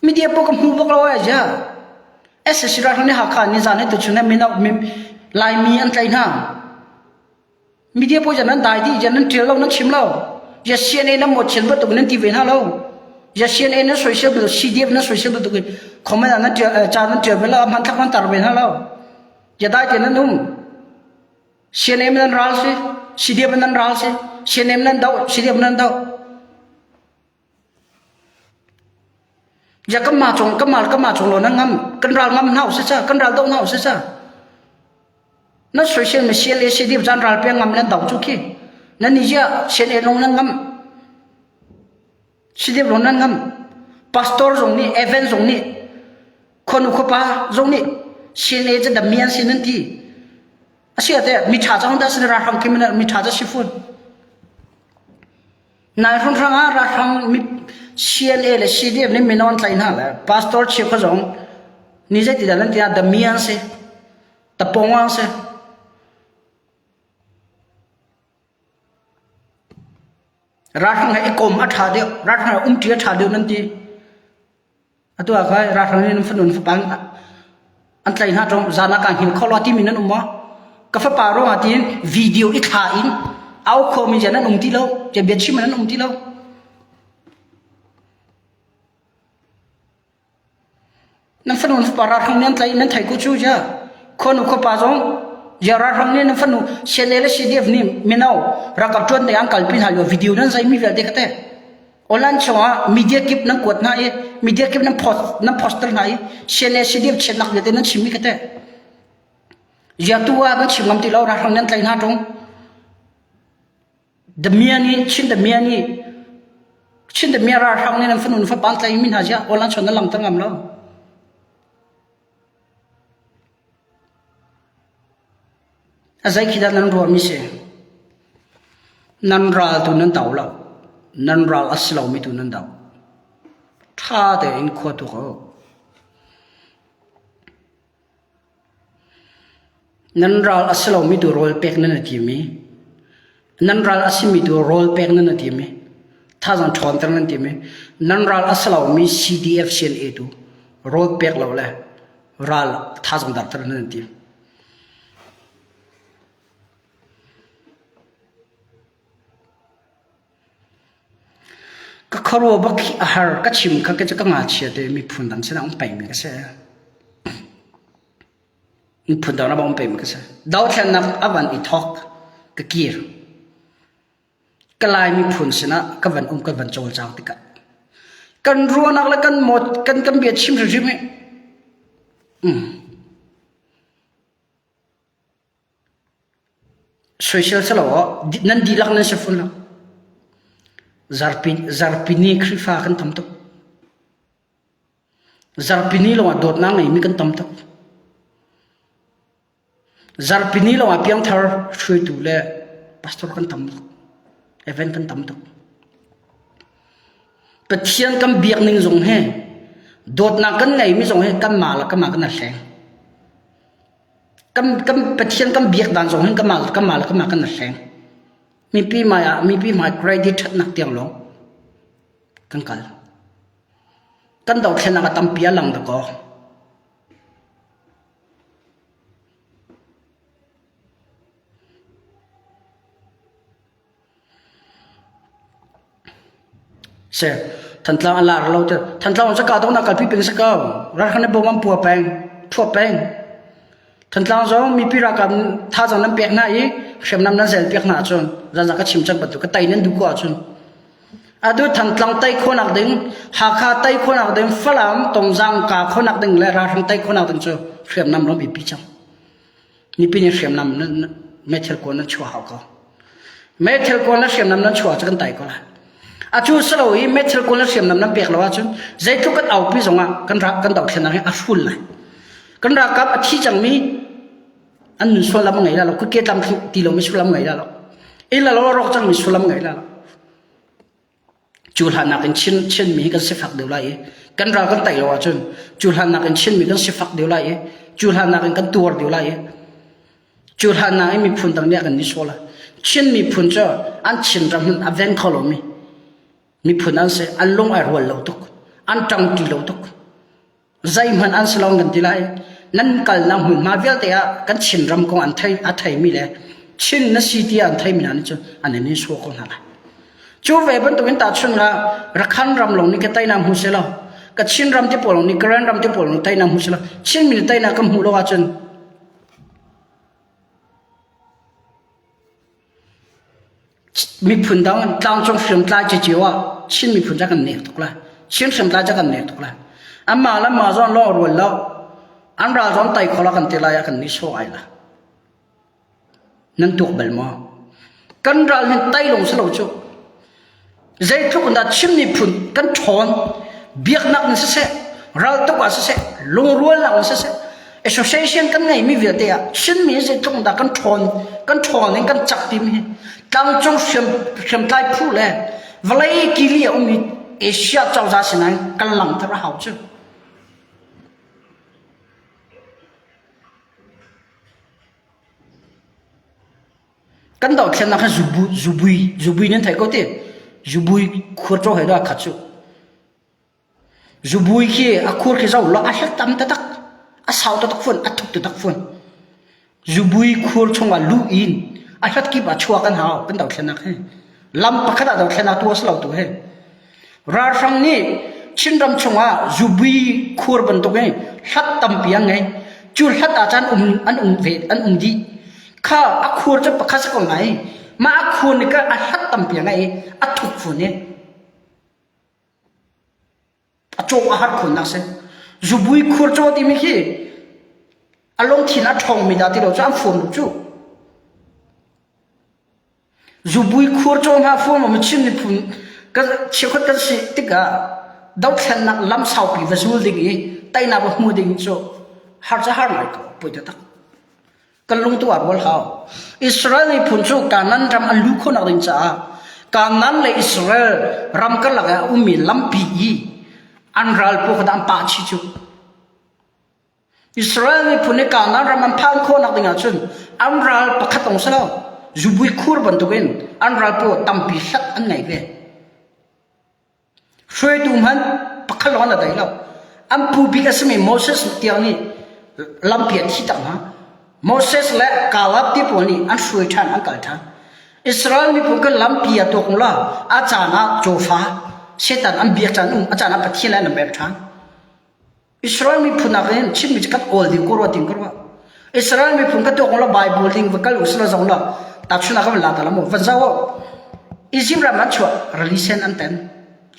media po ka hmu bak lo ai ja SSC ralhrang nih Hakha ni zan he tu chun mino Laimi an tlai hna media po jan nan dai di jan nan tial lo nan chim lo ya CNA nan mo chian bantuk nan ti ve hna lo ya CNA nan soisel bantuk CDF nan soisel bantuk comment nan tial ca nan tial ve lo hmanthlak nan tar ve hna lo ya dai te nan um CNM nan ral si CDF nan ral si CNM nan do CDF nan do ya kan ma chung kan ma kan ma chung lo nan ngam kan ral ngam hna si cha kan ral do hna si cha na social media le CDF jan ral pe ngam nan do chu khi nan ni ya CNA long nan ngam CDF long nan ngam pastor zong nih event zong nih Khuanu khuapa zong nih CNA cu damian sin an ti. A si ate mi ṭha cang dah sin ralhrang kim mi ṭha ca si fun. Nai hranghrang ah ralhrang mi CNA le CDF nih mino an tlaih hna le pastor chief kha zong ni zei ti dah nan ti ah damian si tapong ang si. Ralhrang he i kom a ṭha deuh, ralhrang he umṭi a ṭha deuh nan ti. Atu ah kai ralhrang nih nan fanu nan fapa an tlaih hna ṭung zan ah kaa hngilh kho lo timi nan um maw? Ka fapa ruangah tiin video i thla in au khomi jan nan um ti lo, bia chim nan um ti lo. Nan fanu nan fapa ralhrang nih an tlaih nan thei ko cu ja. Khuanu khuapa zong ja ralhrang nih nan fanu CNA le CDF nih mino ralkap ṭuan ding an kalpi hna lio video nan zaimi vialte kha teh. Online chungah media kip nan kuat hna i media kip nan post nan poster hna i CNA CDF chiatnak vialte nan chimmi kha teh. Zia tu ah kan chim ngam ti lo ralhrang nan tlaih hna ṭung. Damian nih Chin Damian nih Chin Damian ralhrang nih nan fanu nan fapa an tlaih mi hna ziah awl an chon nan langhter ngam lo. A zei khi dah nan ruahmi si? Nan ral tu nan do lo. Nan ral a si lomi tu nan do. Ṭha tein khua tu ko. Nan ral a si lomi tu rawl pek nan i tim i nan ral a simi tu rawl pek nan i tim i thazaang ṭhawnter nan tim i nan ral a si lomi CDF CNA tu rawl pek lo le ral thazaang darter nan i tim. Ka khuaruah bak hi a har. Ka chim kha ka ngakchia te miphun dang sinah um pengmi ka si. Miphun dang ram ah um pengmi ka si. Dothlennak a van i thawk ka kir. Ka Lai miphun sinah ka van um ka van cawlcang tikah kan ruahnak le kan mawt kan kan bia chim hrimhrim hi mm. Soisel si lo aw, nan dihlak nan si fun lo. Zarpi, zarpini Khrihfa kan tam tuk. Zarpini lawngah dawtnak ngeimi kan tam tuk. Zarpini lawngah piangthar hruaitu le pastor kan tam tuk. Event kan tam tuk. Pathian kan biak ning zong he dawtnak kan ngeimi zong he kanmah le kanmah kan hleng. Kan kan Pathian kan biak dan zong hin kanmah kanmah le kanmah kan i hleng. Mipi hmai ah mipi hmai credit ṭhatnak tiang lawng kan kal. Kan dothlennak a tampi a lang dakaw. Si. Thantlang a lar lo te. Thantlang cu kahdohnak kalpi peng si ko. Ralhrang nih bom an pua peng, thuah peng. Thantlang zong mipi ralkap thazaang nan pek hna i hriamnam nan zel piak hna ahcun zanzang ka chim cang bantuk ka tei nan duh ko ahcun atu Thantlang tei khawhnak ding Hakha tei khawhnak ding Falam Tongzang ka khawhnak ding le ralhrang tei khawhnak ding cu hriamnam lawng biapi cang. Mipi nih hriamnam meithal kuan nan chuah hau ko. Meithal kuan le hriamnam nan chuah cu kan tai ko lai. A cu salo i meithal kuan le hriamnam nan pek lo ahcun zeitluk kan aupi zongah kan rak kan dothlennak hi a hrul lai. Kan ralkap a thi cangmi an nun sullam a ngei la lo. Kuke tlam ti lomi sullam ngei la lo. Inn le lo a rawk cangmi sullam ngei la lo. Cu hlan nakin Chin Chinmi hi kan sifak deuh lai i kan ral kan tei lo ahcun cu hlan nakin Chinmi kan sifak deuh lai i cu hlan nakin kan tuar deuh lai i cu hlan nakin miphun dang nih a kan nihsawh lai. Chin miphun cu an Chinram hin a veng kho lomi miphun an si. An lung ai rual lo tuk. An ṭangṭi lo tuk. Zeihmanh an si lo kan ti lai. Nan kalnak hmunhma vialte ah kan Chinram kong an thei a theimi le Chin na si tiah an theimi hna nih cun an in sua ko hna lai. Cu ve bantukin tahchun ah Rakhan ram lawng nih ka teinak hmu seh law ka Chin ram te pawl lawng nih Karen ram te pawl lawng teinak hmu seh law Chin mi nih teinak kan hmuh lo ahcun Miphun dang tlangcung hriamtlai cio ah Chin miphun cu kan nek tuk lai. Chin hriamtlai cu kan nek tuk lai. Anmah le mah zong lawng rual lo. An ral zong tai kho la kan ti lai ah kan nih sawh ai la. Nan tuak bal maw? Kan ral hin tai lawng si lo cu. Zeitluk in dah Chin miphun kan ṭhawn, biaknak in siseh, raltuk ah siseh, lungrualnak in siseh, association kan ngeimi vialte ah Chinmi zeitluk in dah kan ṭhawn, kan ṭhawn in kan cak timi hi tlangcung hriam, hriamtlai phu le vawlei kili a ummi Asia cozah sinain kan langhter a hau cu. Kan dothlennak hi zubu, zubui, zubui nan theih ko ti. Zubui khur caw he dah khat cu. Zubui khi a khur khi zoh law a hlat tam taktak, a sau taktak fawn, a thuk taktak fawn. Zubui khur chungah luh in a hlat kip ah chuak an hau kan dothlennak hi. Lam pakhat ah dothlennak tu a si lo tu hi. Ralhrang nih Chinram chungah zubui khur bantuk in hlat tampi an ngei. Cu hlat ah cun um an um ve an um dih. Kha a khur cu pakhat si ko lai. Mah a khur nih khan a hlat tampi a ngei i a thuk fun i a cawh a har khunnak si. Zubui khur caw timi khi. A lungthin a ṭhawngmi dah ti lo cu an fawm lo cu. Zubui khur caw hna fawm lo Chin miphun kan cheukhat kan si tikah dothlennak lam saupi va zul ding i teinak va hmu ding cu har cu har ngai ko poi taktak. Kan lung tu ah rual hau. Israel miphun cu Kanaan ram an luh khawhnak ding caah Kanaan le Israel ram karlak ah a ummi lampi i an ral pawl kha an pah chih cu. Israel miphun nih Kanaan ram an phan khawhnak ding ahcun an ral pakhat lawng si lo, zubui khur bantukin an ral pawl tampi hlat an ngei ve. Hruaitu hmanh pakhat lawng an la dai lo. An pu bik a simi Moses tiang nih lampi a thi tak hna. Moses le Caleb ti pawl nih an hruai ṭhan, an kal ṭhan. Israel miphun kan lampi a tuak la, a caan ah cawfa, Satan an biak caan um, a caan ah Pathian le an mer ṭhan. Israel miphun nak in Chinmi cu kan awl ding ko rua ting ko rua. Israel miphun ka tuak la Bible ding va kal usila zong la takchuna ka van la ta la mu van zau Egypt ram an chuah rali sen an ten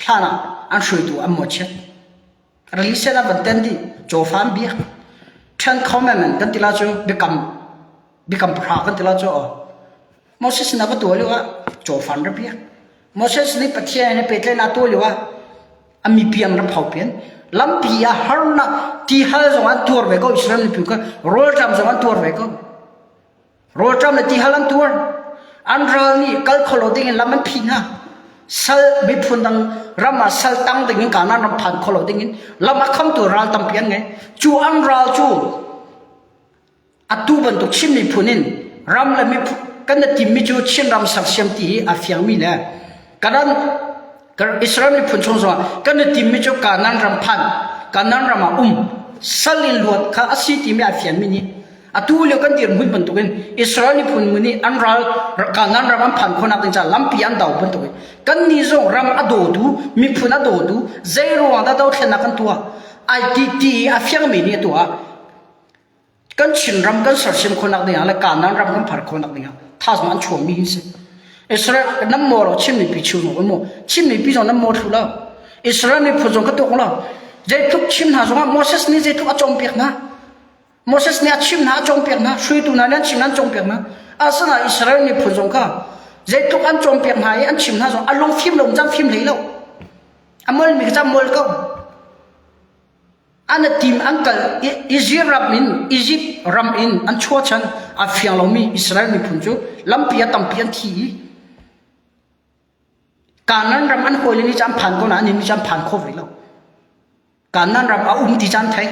hlan ah an hruaitu an mawchiat rali sen an van ten di cawfa an biak Ten Commandment kan ti la cu biakam biakam pahra kan ti la cu Moses na va tuah lio ah cawfa an ra biak Moses nih Pathian he pehtlaihnak tuah lio ah a mipi an ra phau pian. Lampi ah harnak ti hal zong an tuar ve ko Israel mipi kha rawlṭam zong an tuar ve ko. Rawlṭam le ti hal an tuar. An ral nih kal kho lo ding in lam an phih hna. Sal miphun dang ram ah sal tang ding in Kanaan ram phan kho lo ding in lam a khamtu ral tampi an ngei. Cu an ral cu Atu bantuk Chin miphun in ram le miphun kan i timmi cu Chin ram sersiam ti hi a fiangmi le Kanan Israel miphun chung zongah kan i timmi cu Kanan ram phan Kanan ram ah um sal in luat kha a si timi a fianmi nih atu lio kan dirhmun bantukin Israel miphun nih an ral Kanan ram an phan khawhnak ding caah lampi an do bantukin kan nih zong ram a dawtu miphun a dawtu zei ruang dah dothlennak kan tuah ai ti ti a fiangmi nih a tuah Kan Chinram kan sersiam khawhnak ding ah le Kanaan ram kan phar khawhnak ding ah thazaang an chuahmi hi si. Israel nan maw lo Chin mipi chu no maw Chin mipi zong nan maw thlu lo. Israel miphun zong ka tuak lo. Zeitluk chim hna zongah Moses nih zeitluk a cawnpiak hna. Moses nih a chim hna a cawnpiak hna. Hruaitu hna nih an chim hna an cawnpiak hna. Asinain Israel miphun zong kha zeitluk an cawnpiak hna i an chim hna zong a lung fim lo cang fim hlei lo. A molmi kha cang mol ko. An tim an kal Egypt ram in Egypt ram in an chuahchan a fiang lomi Israel miphun cu lampi ah tampi an thi i Kanaan ram an hawile nih cu an phan ko nain annih nih cu an phan kho ve lo. Kanaan ram a um ti cu an theih.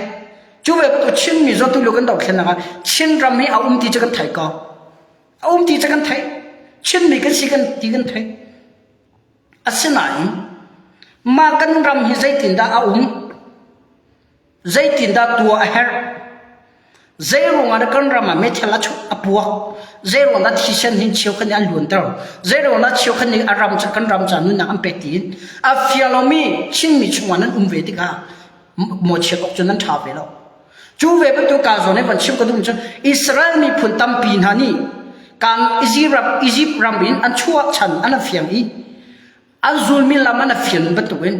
Cu ve bantuk Chinmi zawtu lio kan dothlennak ah Chin ram hi a um ti cu kan theih ko. A um ti cu kan theih. Chinmi kan si kan ti kan theih. Asinain mah kan ram hi zeitindah a um? Zeitindah tuah a herh? Zeiruang ah dah kan ram ah meithal a chuak a puak? Zeiruang dah thisen hin cheukhat nih an luanter? Zeiruang dah cheukhat nih a ram kan ram ca nunnak an pek tiin a fiang lomi Chinmi chungah nan um ve tikah mawchiat awk cu nan ṭha ve lo. Cu ve bantuk kaa zawn i van chim ka duh cu Israel miphun tampi hna nih kan Egypt ram, Egypt ram in an chuah chan an fiang i an zulmi lam an fian bantukin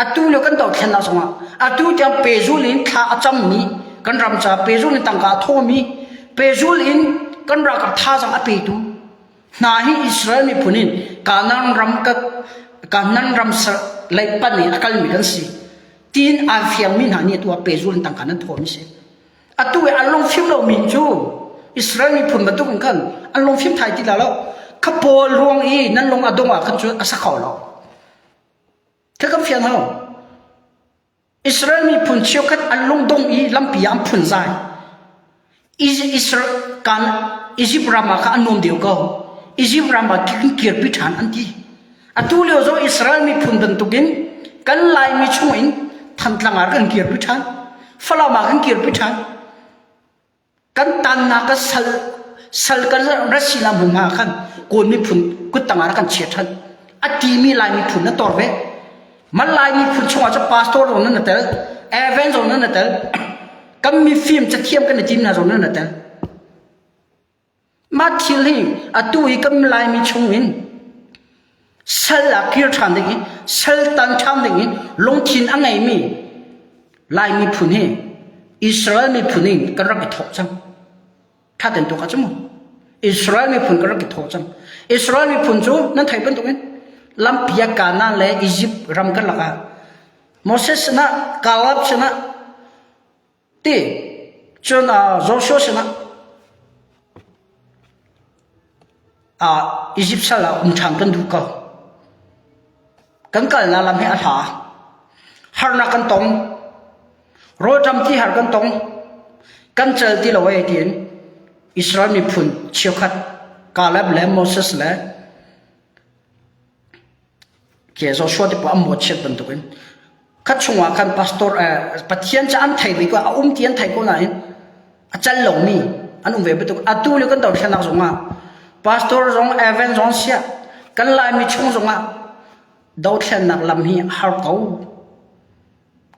atu lio kan dothlennak zongah atu tiang pezul in thla a cammi kan ram ca pezul in tangka a thawmi pezul in kan ralkap thazaang a petu hna hi Israel miphun in Kanaan ram ka Kanaan ram lei pan in a kalmi kan si tiin aa fiangmi hna nih atu ah pezul in tangka nan thawmi si. Atu i an lungfim lomi cu Israel miphun bantuk in khan an lungfim thai ti la lo. Kha pawl ruang i nan lung a dong ah khan cun a sa kho lo. Kha kan fian hau. Israel miphun cheukhat an lungdong i lampi ah an phunzai. Israel kan Egypt ram ah kha an nuam deuh ko. Egypt ram ah kan kirpi ṭhan an ti. Atu lio zong Israel miphun bantukin kan Laimi chungin Thantlang ah kan kirpi ṭhan. Falam ah kan kirpi ṭhan. Kan tannak kan sal sal kan rat si la hmun hna khan Kawl miphun kuttang ah kan chia ṭhan. A timi Lai miphun na tor ve. Man Lai miphun chungah cu pastor zong nan tel, Evan zong nan tel, kan mifim cathiam kan i tim hna zong nan tel. Mah thil hi atu i kan Laimi chung in sal ah kir ṭhan ding i sal tan ṭhan ding i lungthin a ngeimi Lai miphun hi. Israel miphun in kan rak i thawk cang. Ṭha tein tuak ah cu mu. Israel miphun kan rak i thawh cang. Israel miphun cu nan theih bantukin lampi ah Kanaan le Egypt ram kan lakah Moses sinah Caleb sinah ti cun Joshua sinah Egypt sal ah um ṭhan kan duh ko. Kan kalnak lam hi a hla. Harnak kan tong. Rawlṭam ti har kan tong. Kan cal ti lo ee tiin Israel miphun cheukhat Caleb le Moses le ke Joshua te paoh an mawhchiat bantukin kha chungah khan pastor Pathian cu an thei ve ko a um ti an thei ko nain a cal lomi an um ve bantuk atu le kan dothlennak zongah pastor zong Evan zong siah kan Laimi chung zongah dothlennak lam hi har ko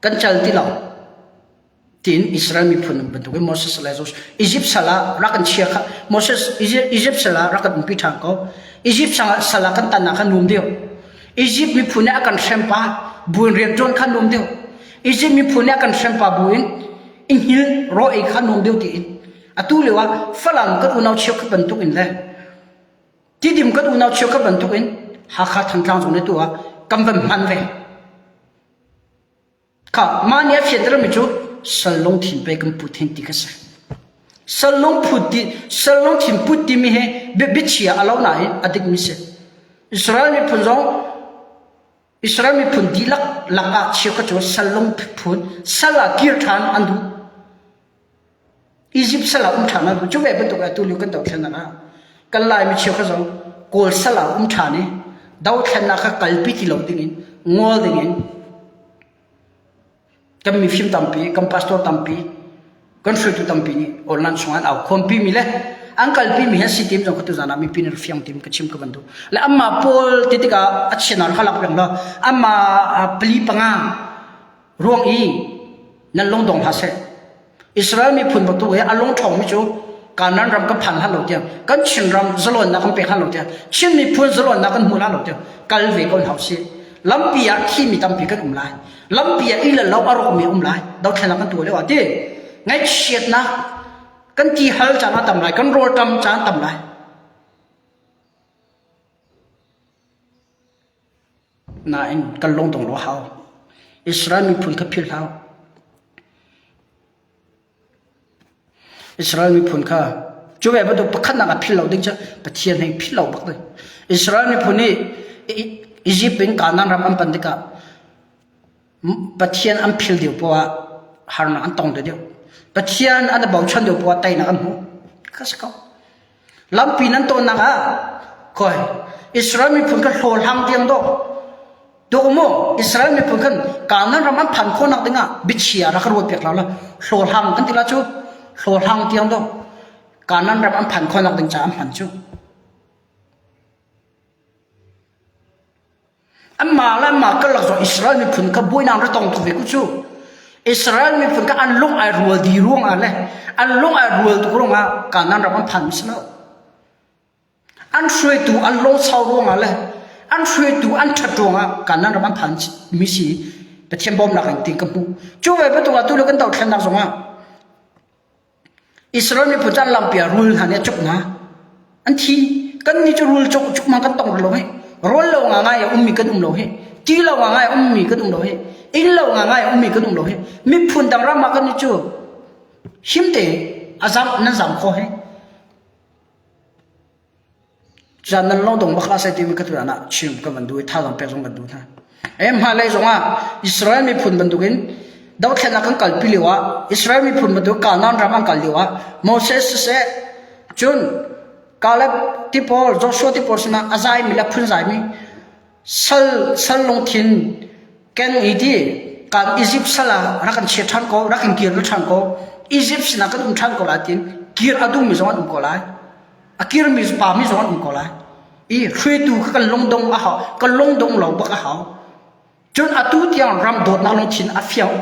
kan cal ti lo tiin Israel miphun bantukin Moses le Joshua Egypt sal ah rak kan chia kha Moses Egypt sal ah rak kan umpi ṭhan ko Egypt sal ah kan tan ah khan nuam deuh Egypt miphun nih a kan hrem pa buin rian ṭuan kha nuam deuh Egypt miphun nih a kan hrem pa buin i hngil raw ei kha nuam deuh tiin atu lio ah Falam kan unau cheukhat bantuk in le Tidim kan unau cheukhat bantuk in Hakha Thantlang zong nih tu ah kan van hman ve Kha mah nih a fiantermi cu sal lungthin pei kan put hin ti kha si. Sal lungput ti sal lungthin put timi hi biachia a lo nain a dikmi si. Israel miphun zong Israel miphun dihlak lakah cheukhat cu sal lungphun sal ah kir ṭhan an duh. Egypt sal ah um ṭhan an duh. Cu ve bantuk atu lio kan dothlennak ah kan Laimi cheukhat zong Kawl sal ah um ṭhan i dothlennak kha kalpi ti lo dingin ngol dingin kan mifim tampi, kan pastor tampi, kan hruaitu tampi nih online chungah an au khawmpi mi le an kalpi mi hi si tim zong ka tuzan ah mipi nih fiang tim ka chim ka van duh. Le amma pawl ti tikah a chian ah khalak peng lo amma pali panga ruang i nan lungdong hlah seh. Israel miphun bantuk hi a lung ṭhawngmi cu Kanaan ram kan phan hlan lo tiang kan Chin ram zalawnnak kan pek hlan lo tiang Chin miphun zalawnnak kan hmu hlan lo tiang kal ve ko hna usih. Lampi ah thimi tampi kan um lai. Lampi ah inn le lo a rawkmi um lai. Dothlennak kan tuah lio ah ti ngaihchiatnak kan ti hal caan a tam lai, kan rawlṭam caan tam lai. Nain kan lungdong lo hau. Israel miphun kha philh hau. Israel miphun kha cu ve bantuk pakhatnak ah philh lo ding cu Pathian hei philh lo bak ding. Israel miphun nih Egypt in Kanaan ram an pan tikah Pathian an phil deuh poah ah harnak an tong deuh. Pathian an i bochan deuh poah ah teinak an hmu. Kha si ko. Lampi nan tonnak ah koi Israel miphun kha hlawhhlang tiang dawh dawh mu Israel miphun khan Kanaan ram an phan khawhnak dingah biachia rak ruat piak lo la hlawhhlang kan ti la cu hlawhhlang tiang dawh Kanaan ram an phan khawhnak ding caah an hman cu Anmah le anmah karlak zong Israel miphun kha buainak ra tong tuk ve ku cu. Israel miphun kha an lung ai rual dih ruangah le an lung ai rual tuk ruangah Kanaan ram an phan si lo. An hruaitu an lungsau ruangah le an hruaitu an ṭhat ruangah Kanaan ram an phan mi si Pathian bawmnak in tin ka hmuh. Cu ve bantuk ah tu le kan dothlennak zongah Israel miphun cu an lampi ah rul hna nih a cuk hna. An thi. Kannih cu rul cuk cuk ma kan tong lo hi. Rawl lo ngangai a ummi kan um lo hi. Ti lo ngangai a ummi kan um lo hi. Inn lo ngangai a ummi kan um lo hi. Miphun dang ram ah kannih cu him te a zam nan zam kho hi. Caan nan lawng dong bak hlah seh timi ka tuan ah chim ka van duh i thazaang pek zong kan duh hna. Em hmailei zongah Israel miphun bantukin dothlennak kan kalpi lio ah Israel miphun bantuk Kanaan ram an kal lio ah Moses siseh cun Caleb ti pawl Joshua ti pawl sinah a zaimi le phunzaimi sal sal lungthin keng i ti kan Egypt sal ah rak kan chia ṭhan ko rak in kir ṭhan ko Egypt sinah kan um ṭhan ko lai tiin kir a duhmi zong an um ko lai a kirmi pa mi zong an um ko lai i hruaitu kha kan lungdong a hau kan lungdong lo bak a hau cun atu tiang ram dawtnak lungthin a fiang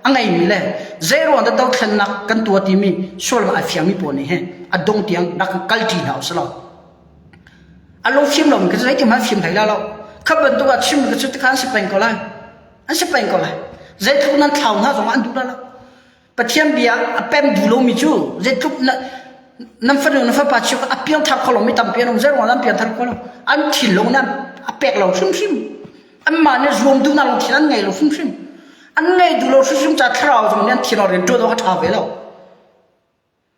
a ngeimi le zei ruang dah dothlennak kan tuah timi sual a fiangmi pawl nih hin a dong tiang rak kan kalṭi hna usih law a lungfim lomi kha zeitin hmanh fim hlei la lo kha bantuk ah chim ka cu tikha an si peng ko lai an si peng ko lai zeitluk nan thlau hna zong an duh la lo. Pathian bia a pem duh lomi cu zeitluk na nan fanu na fapa chiu a piangthar kho lomi tampi an um zeiruang an piangthar kho lo an thinlung nan a pek lo hrimhrim anmah nih zuam duhnak lungthin an ngei lo hrimhrim an ngei duh lo hrimhrim ca thlarau zong nih an thin rian ṭuan awk a ṭha ve lo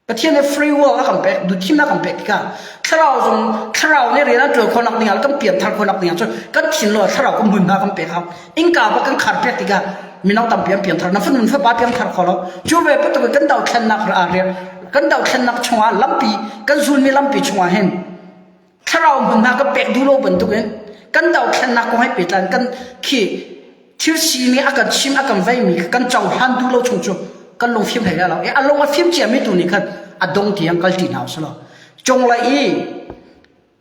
Pathian nih free will a kan pek, duhthimnak a kan pek tikah thlarau zong thlarau nih rian a ṭuan khawhnak ding ah kan pianthar khawhnak ding ah cun kan thinlung ah thlarau kan hmunhma kan pek hau. Innka bak kan khar piak tikah mino tampi an pianthar. Na fanu fapa piangthar kho lo. Cu ve bantuk in kan dothlennak rian kan dothlennak chungah lampi kan zulmi lampi chungah hin thlarau hmunhma kan pek duh lo bantukin kan dothlennak kong he pehtlai kan khi thil sining a kan chim a kan veimi kan cohlan duh lo chung cu kan lung fim hlei lo i a lung a fim ciami tu nih khan a dong tiang kal ti hna usih law cunglei i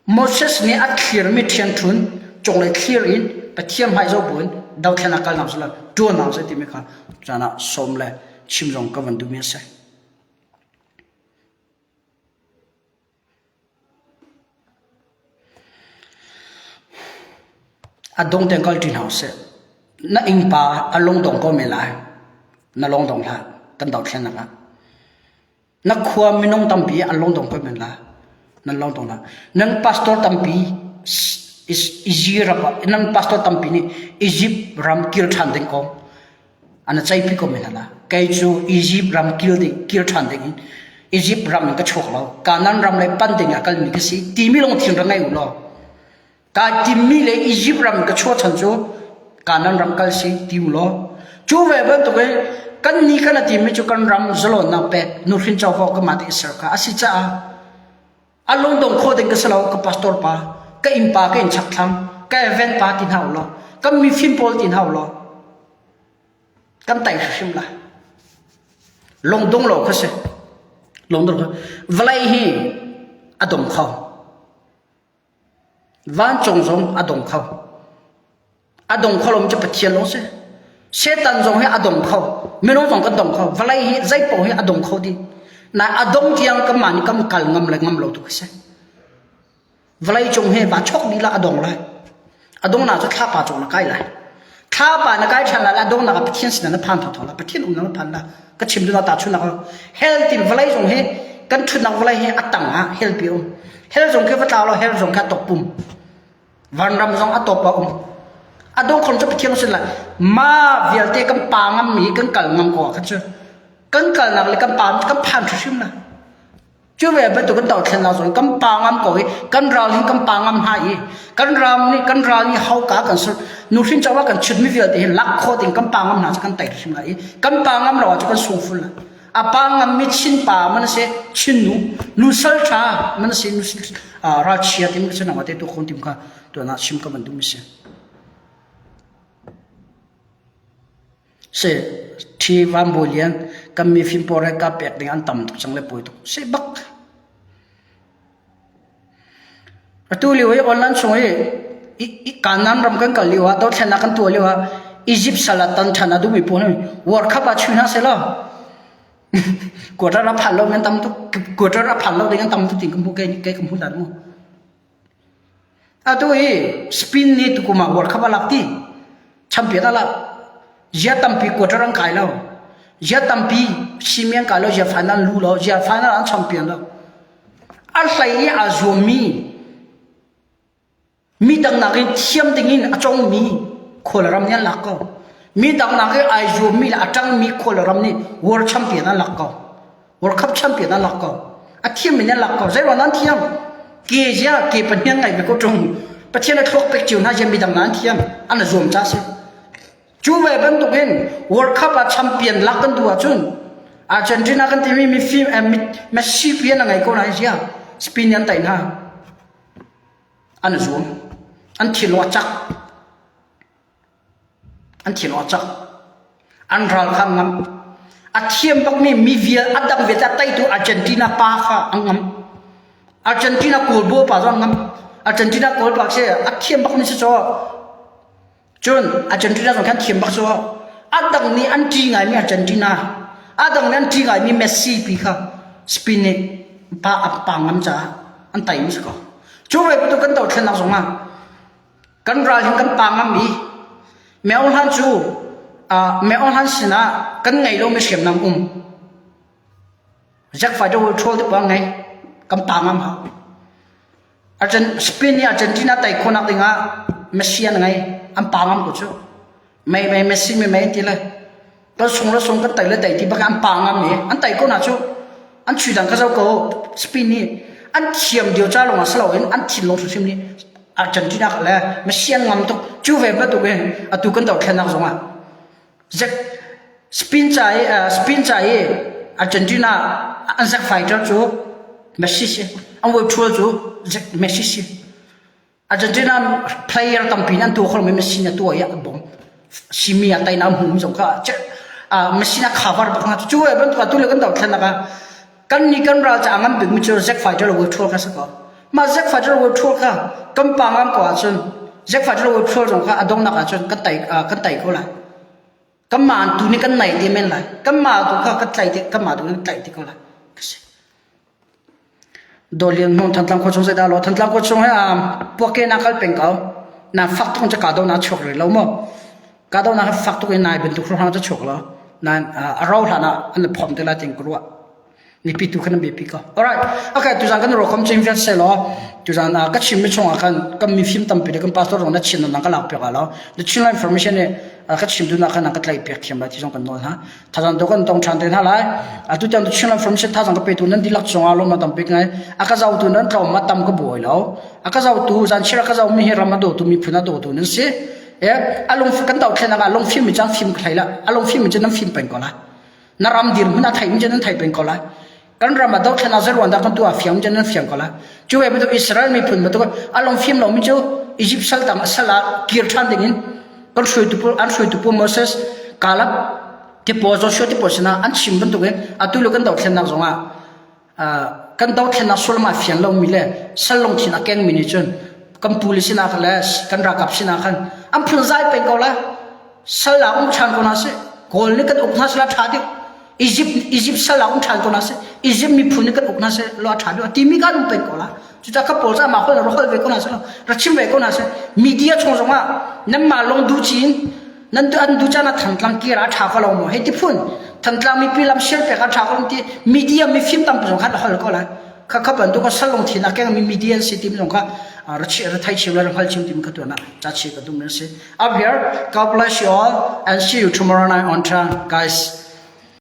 Moses nih a thlirmi ṭhianṭhun cunglei thlir in Pathian hmai zoh buin dothlennak kal hna usih law ṭuan hna usih timi kha caan ah sawm le chim zong ka van duhmi a si. A dong tein kal ṭi hna usih. Na innpa a lungdong ko men lai. Na lungdong hlah. Kan dothlennak ah. Na khua minung tampi an lungdong ko men lai. Nan lungdong hlah. Nan pastor tampi Egypt ram ah nan pastor tampi nih Egypt ram kir ṭhan ding kong An ceihpi ko men hna. Kei cu Egypt ram kil ding, kir ṭhan ding in Egypt ram in ka chuak lo. Kanaan ram lei pan ding ah kalmi ka si. Timi lungthin ra ngei u law. Kai timmi le Egypt ram in ka chuah chan cu Kanaan ram kal si ti u law. Cu ve bantuk in kan ni kan a timi cu kan ram zalawnnak pek nuhrin covo ka mah te ser kha a si caah a lungdong kho ding ka si lo ka pastor pa ka innpa ka innchak thlang ka event pa ti hna u law kan mifim pawl ti hna u law kan tai hrimhrim lai lungdong lo kha si lungdong kha vawlei hi a dong kho Vancung zong a dong kho. A dong kho lomi cu Pathian lawng si. Satan zong hi a dong kho. Minung zong kan dong kho. Vawlei hi zeipaoh hi a dong kho dih. Na a dong tiang kanmah nih kan kal ngam le ngam lo tu khi si. Vawlei cung hi va chok dih la a dong lai. A donghnak cu thlapa cung na kai lai. Thlapa na kai ṭhan lai a donghnak ah Pathian sinah na phan thawthaw lai. Pathian umnak na phan lai. Ka chim duhnak tahchunhnak ah hell tin vawlei zong hi kan ṭhutnak vawlei hi a tang ah hell pi a um. Hell zong khi va tlau law hell zong khi a top pum. Vanram zong a top a um. A dongkhon cu Pathian sin lai. Ma vialte kan pa ngammi kan kal ngam ko ah khan cu kan kalnak le kan pa kan phan hrimhrim lai. Cu ve bantuk kan dothlennak zong kan pa ngam ko i kan ral hin kan pa ngam hna i kan ram nih kan ral nih hauka kan sur nuhrin covo kan chut mi vialte hi lak khawh ding kan pa ngam hna cu kan tei hrim lai i kan pa ngam lo ah cu kan sung ful lai. A pa ngam mi Chin pa man si Chin nu nu sal tha man si nu ralchia tim ka nang te tu khon tim kha tu na chim ka ban du mi si. Si ṭhi Van Bawi Lian kan mifim pawl he ka pek ding an tam tuk cang le pawi tuk si bak. Atu lio i online chung i Kanaan ram kan kal lio ah dothlennak kan tuah lio ah Egypt sal ah tan ṭhan a duhmi pawl nih World Cup ah chuih hna seh law quarter a phan lo mi an tam tuk quarter a phan lo ding an tam tuk ti kan hmuh kei kei ka hmuh dan mu. Atu hi Spain nih tukum ah World Cup a lak ti. Champion a lak. Zia tampi quarter an kai lo. Zia tampi semi an kai lo, zia final lu lo, zia final an champion lo. A hlei i aa zuammi mi dang nakin thiam ding in a congmi khual ram nih an lak ko. Mi dang nakin ai zuammi le a ṭangmi khual ram nih World Champion an lak ko. World Cup champion an lak ko. A thiam in an lak ko. Zei ruang an thiam? Ke zia ke pahniang ngai ve ko ṭung. Pathian a thluak pek cio hna zia midang na an thiam. An zuam ca si. Cu ve bantuk in World Cup ah champion lak kan duh ahcun Argentina kan timi mi fim Messi pian a ngei ko na zia Spain an tai hna. An zuam. An thinlung a cak. An thinlung a cak. An ral kha an ngamh. A thiam bakmi mi vial a dang vialte a teitu Argentina pa kha an ngamh. Argentina goal pa zong an ngamh. Argentina goal pa khi a thiam bakmi si caw. Cun Argentina zong khan thiam bak cu. A dang nih an ṭih ngaimi Argentina, a dang nih an ṭih ngaimi Messi pi kha Spain nih pa a pa ngam caah an teimi si ko. Cu ve bantuk kan dothlennak zongah Kan ral hin kan pa ngam i Meo hlan cu Me Aung Hlaing sinah kan ngei lomi hriamnam um. Jack fighter will troll te pang ngei. Kan pa ngam hau. Argent Spain nih Argentina tai khawhnak dingah Messi an ngei. An pa ngam ko cu. Mei mei Messi mei mei ti le. Kan sung le sung kan tai le tai ti bak an pa ngam i an tai ko na cu. An chui dang ka zo ko Spain nih an thiam dio cha lawng ah si loin an thinlung hrimhrim nih Argentina le Messi an ngam tuk. Cu ve bantuk in atu kan dothlennak zong ah Zack Spain ca i Spain ca i Argentina an zack fighter cu Messi si. An web tool cu Zack Messi si. Argentina player tampi nih an tuah kho lomi Messi nih a tuah i a bawm. Simi a teinak hmuhmi zong kha Messi na cover bak hna. Cu bantuk atu le kan dothlennak ah kan ni kan ral caah ngan bikmi cu Zack fighter le web tool kha si ko. Mah Zack fighter web tool kha kan pa ngam ko ahcun Zack fighter web tool zong kha a donghnak ahcun kan tei kan tei ko lai. Kanmah tu nih kan nai te men lai. Kanmah tu kha kan tlai te kanmah tu nih kan tlaih te ko lai. Dawlian hmong Thantlang khua chung zeidah lo Thantlang khua chung he puake na kal peng ko. Na fak tuk ca ka do na chuak rih lo maw? Ka do na fak tuk in nai bantuk hruang ca chuak lo. Nan a ro hlan ah an phom te lai ting ka ruah. Mipi tu khan an biapi ko. Alright. Okay, tuzan kan ro kom chim vial se law. Tuzan ka chim mi chung ah khan kan mifim tampi le kan pastor rong na chin nang ka lak piak lo. The Chin information ni ka chim tu na khan ka tlai piak thiam lai ti zong kan nawl ha. Thazang to kan tong than te hna lai. Atu tiang the Chin information thazang ka pe tu nan dilak chung ah lom ma tampi ngai. A ka zau tu nan tlawm ma tam ka buai lo. A ka zau tu zan chira ka zau mi hi ram a do tu mi phun a do tu nan si. E alung kan do thlen ah lung fim mi chang fim khlai la. Alung fim mi chan nan fim peng ko la. Na ram dirhmun a theih in nan thei peng ko lai. Kan ram a dothlen ah zeruan dah kan tuah fiang in nan fiang ko lai. Cu ve bantuk Israel miphun bantuk a lung fim lomi cu Egypt sal tang sal ah kir ṭhan ding in kan hruaitu pawl an hruaitu pawl Moses Caleb te pawl Joshua te pawl sinah an chim bantuk in atu le kan dothlennak zongah kan dothlennak sullam a fian lomi le sal lungthin a kengmi nih cun kan puli sinah khan le kan ralkap sinah khan an phunzai peng ko lai. Sal ah um ṭhan ko hna seh. Kawl nih kan uk hna seh la ṭha deuh. Egypt Egypt sal ah um ṭhan ko hna seh. Egypt miphun nih kan uk hna seh law ṭha deuh. Timi kan um peng ko la. Cucaah ka pawl cu amah holh ra holh ve ko hna seh law ra chim ve ko hna seh. Media chung zongah nanmah lawng duh cin nan an duh caan ah Thantlang kir ah ṭha ko lo maw hei ti phun Thantlang mipi lam sial pek ah ṭha ko ti media mifim tampi zong khan holh ko lai. Kha kha bantuk a sal lungthin a kengmi media an si timi zong kha ra ra thei chim le ra hngal chim timi kha tuan ah ca chi ka duhmi a si. Up here, God bless you all and see you tomorrow night on time, guys.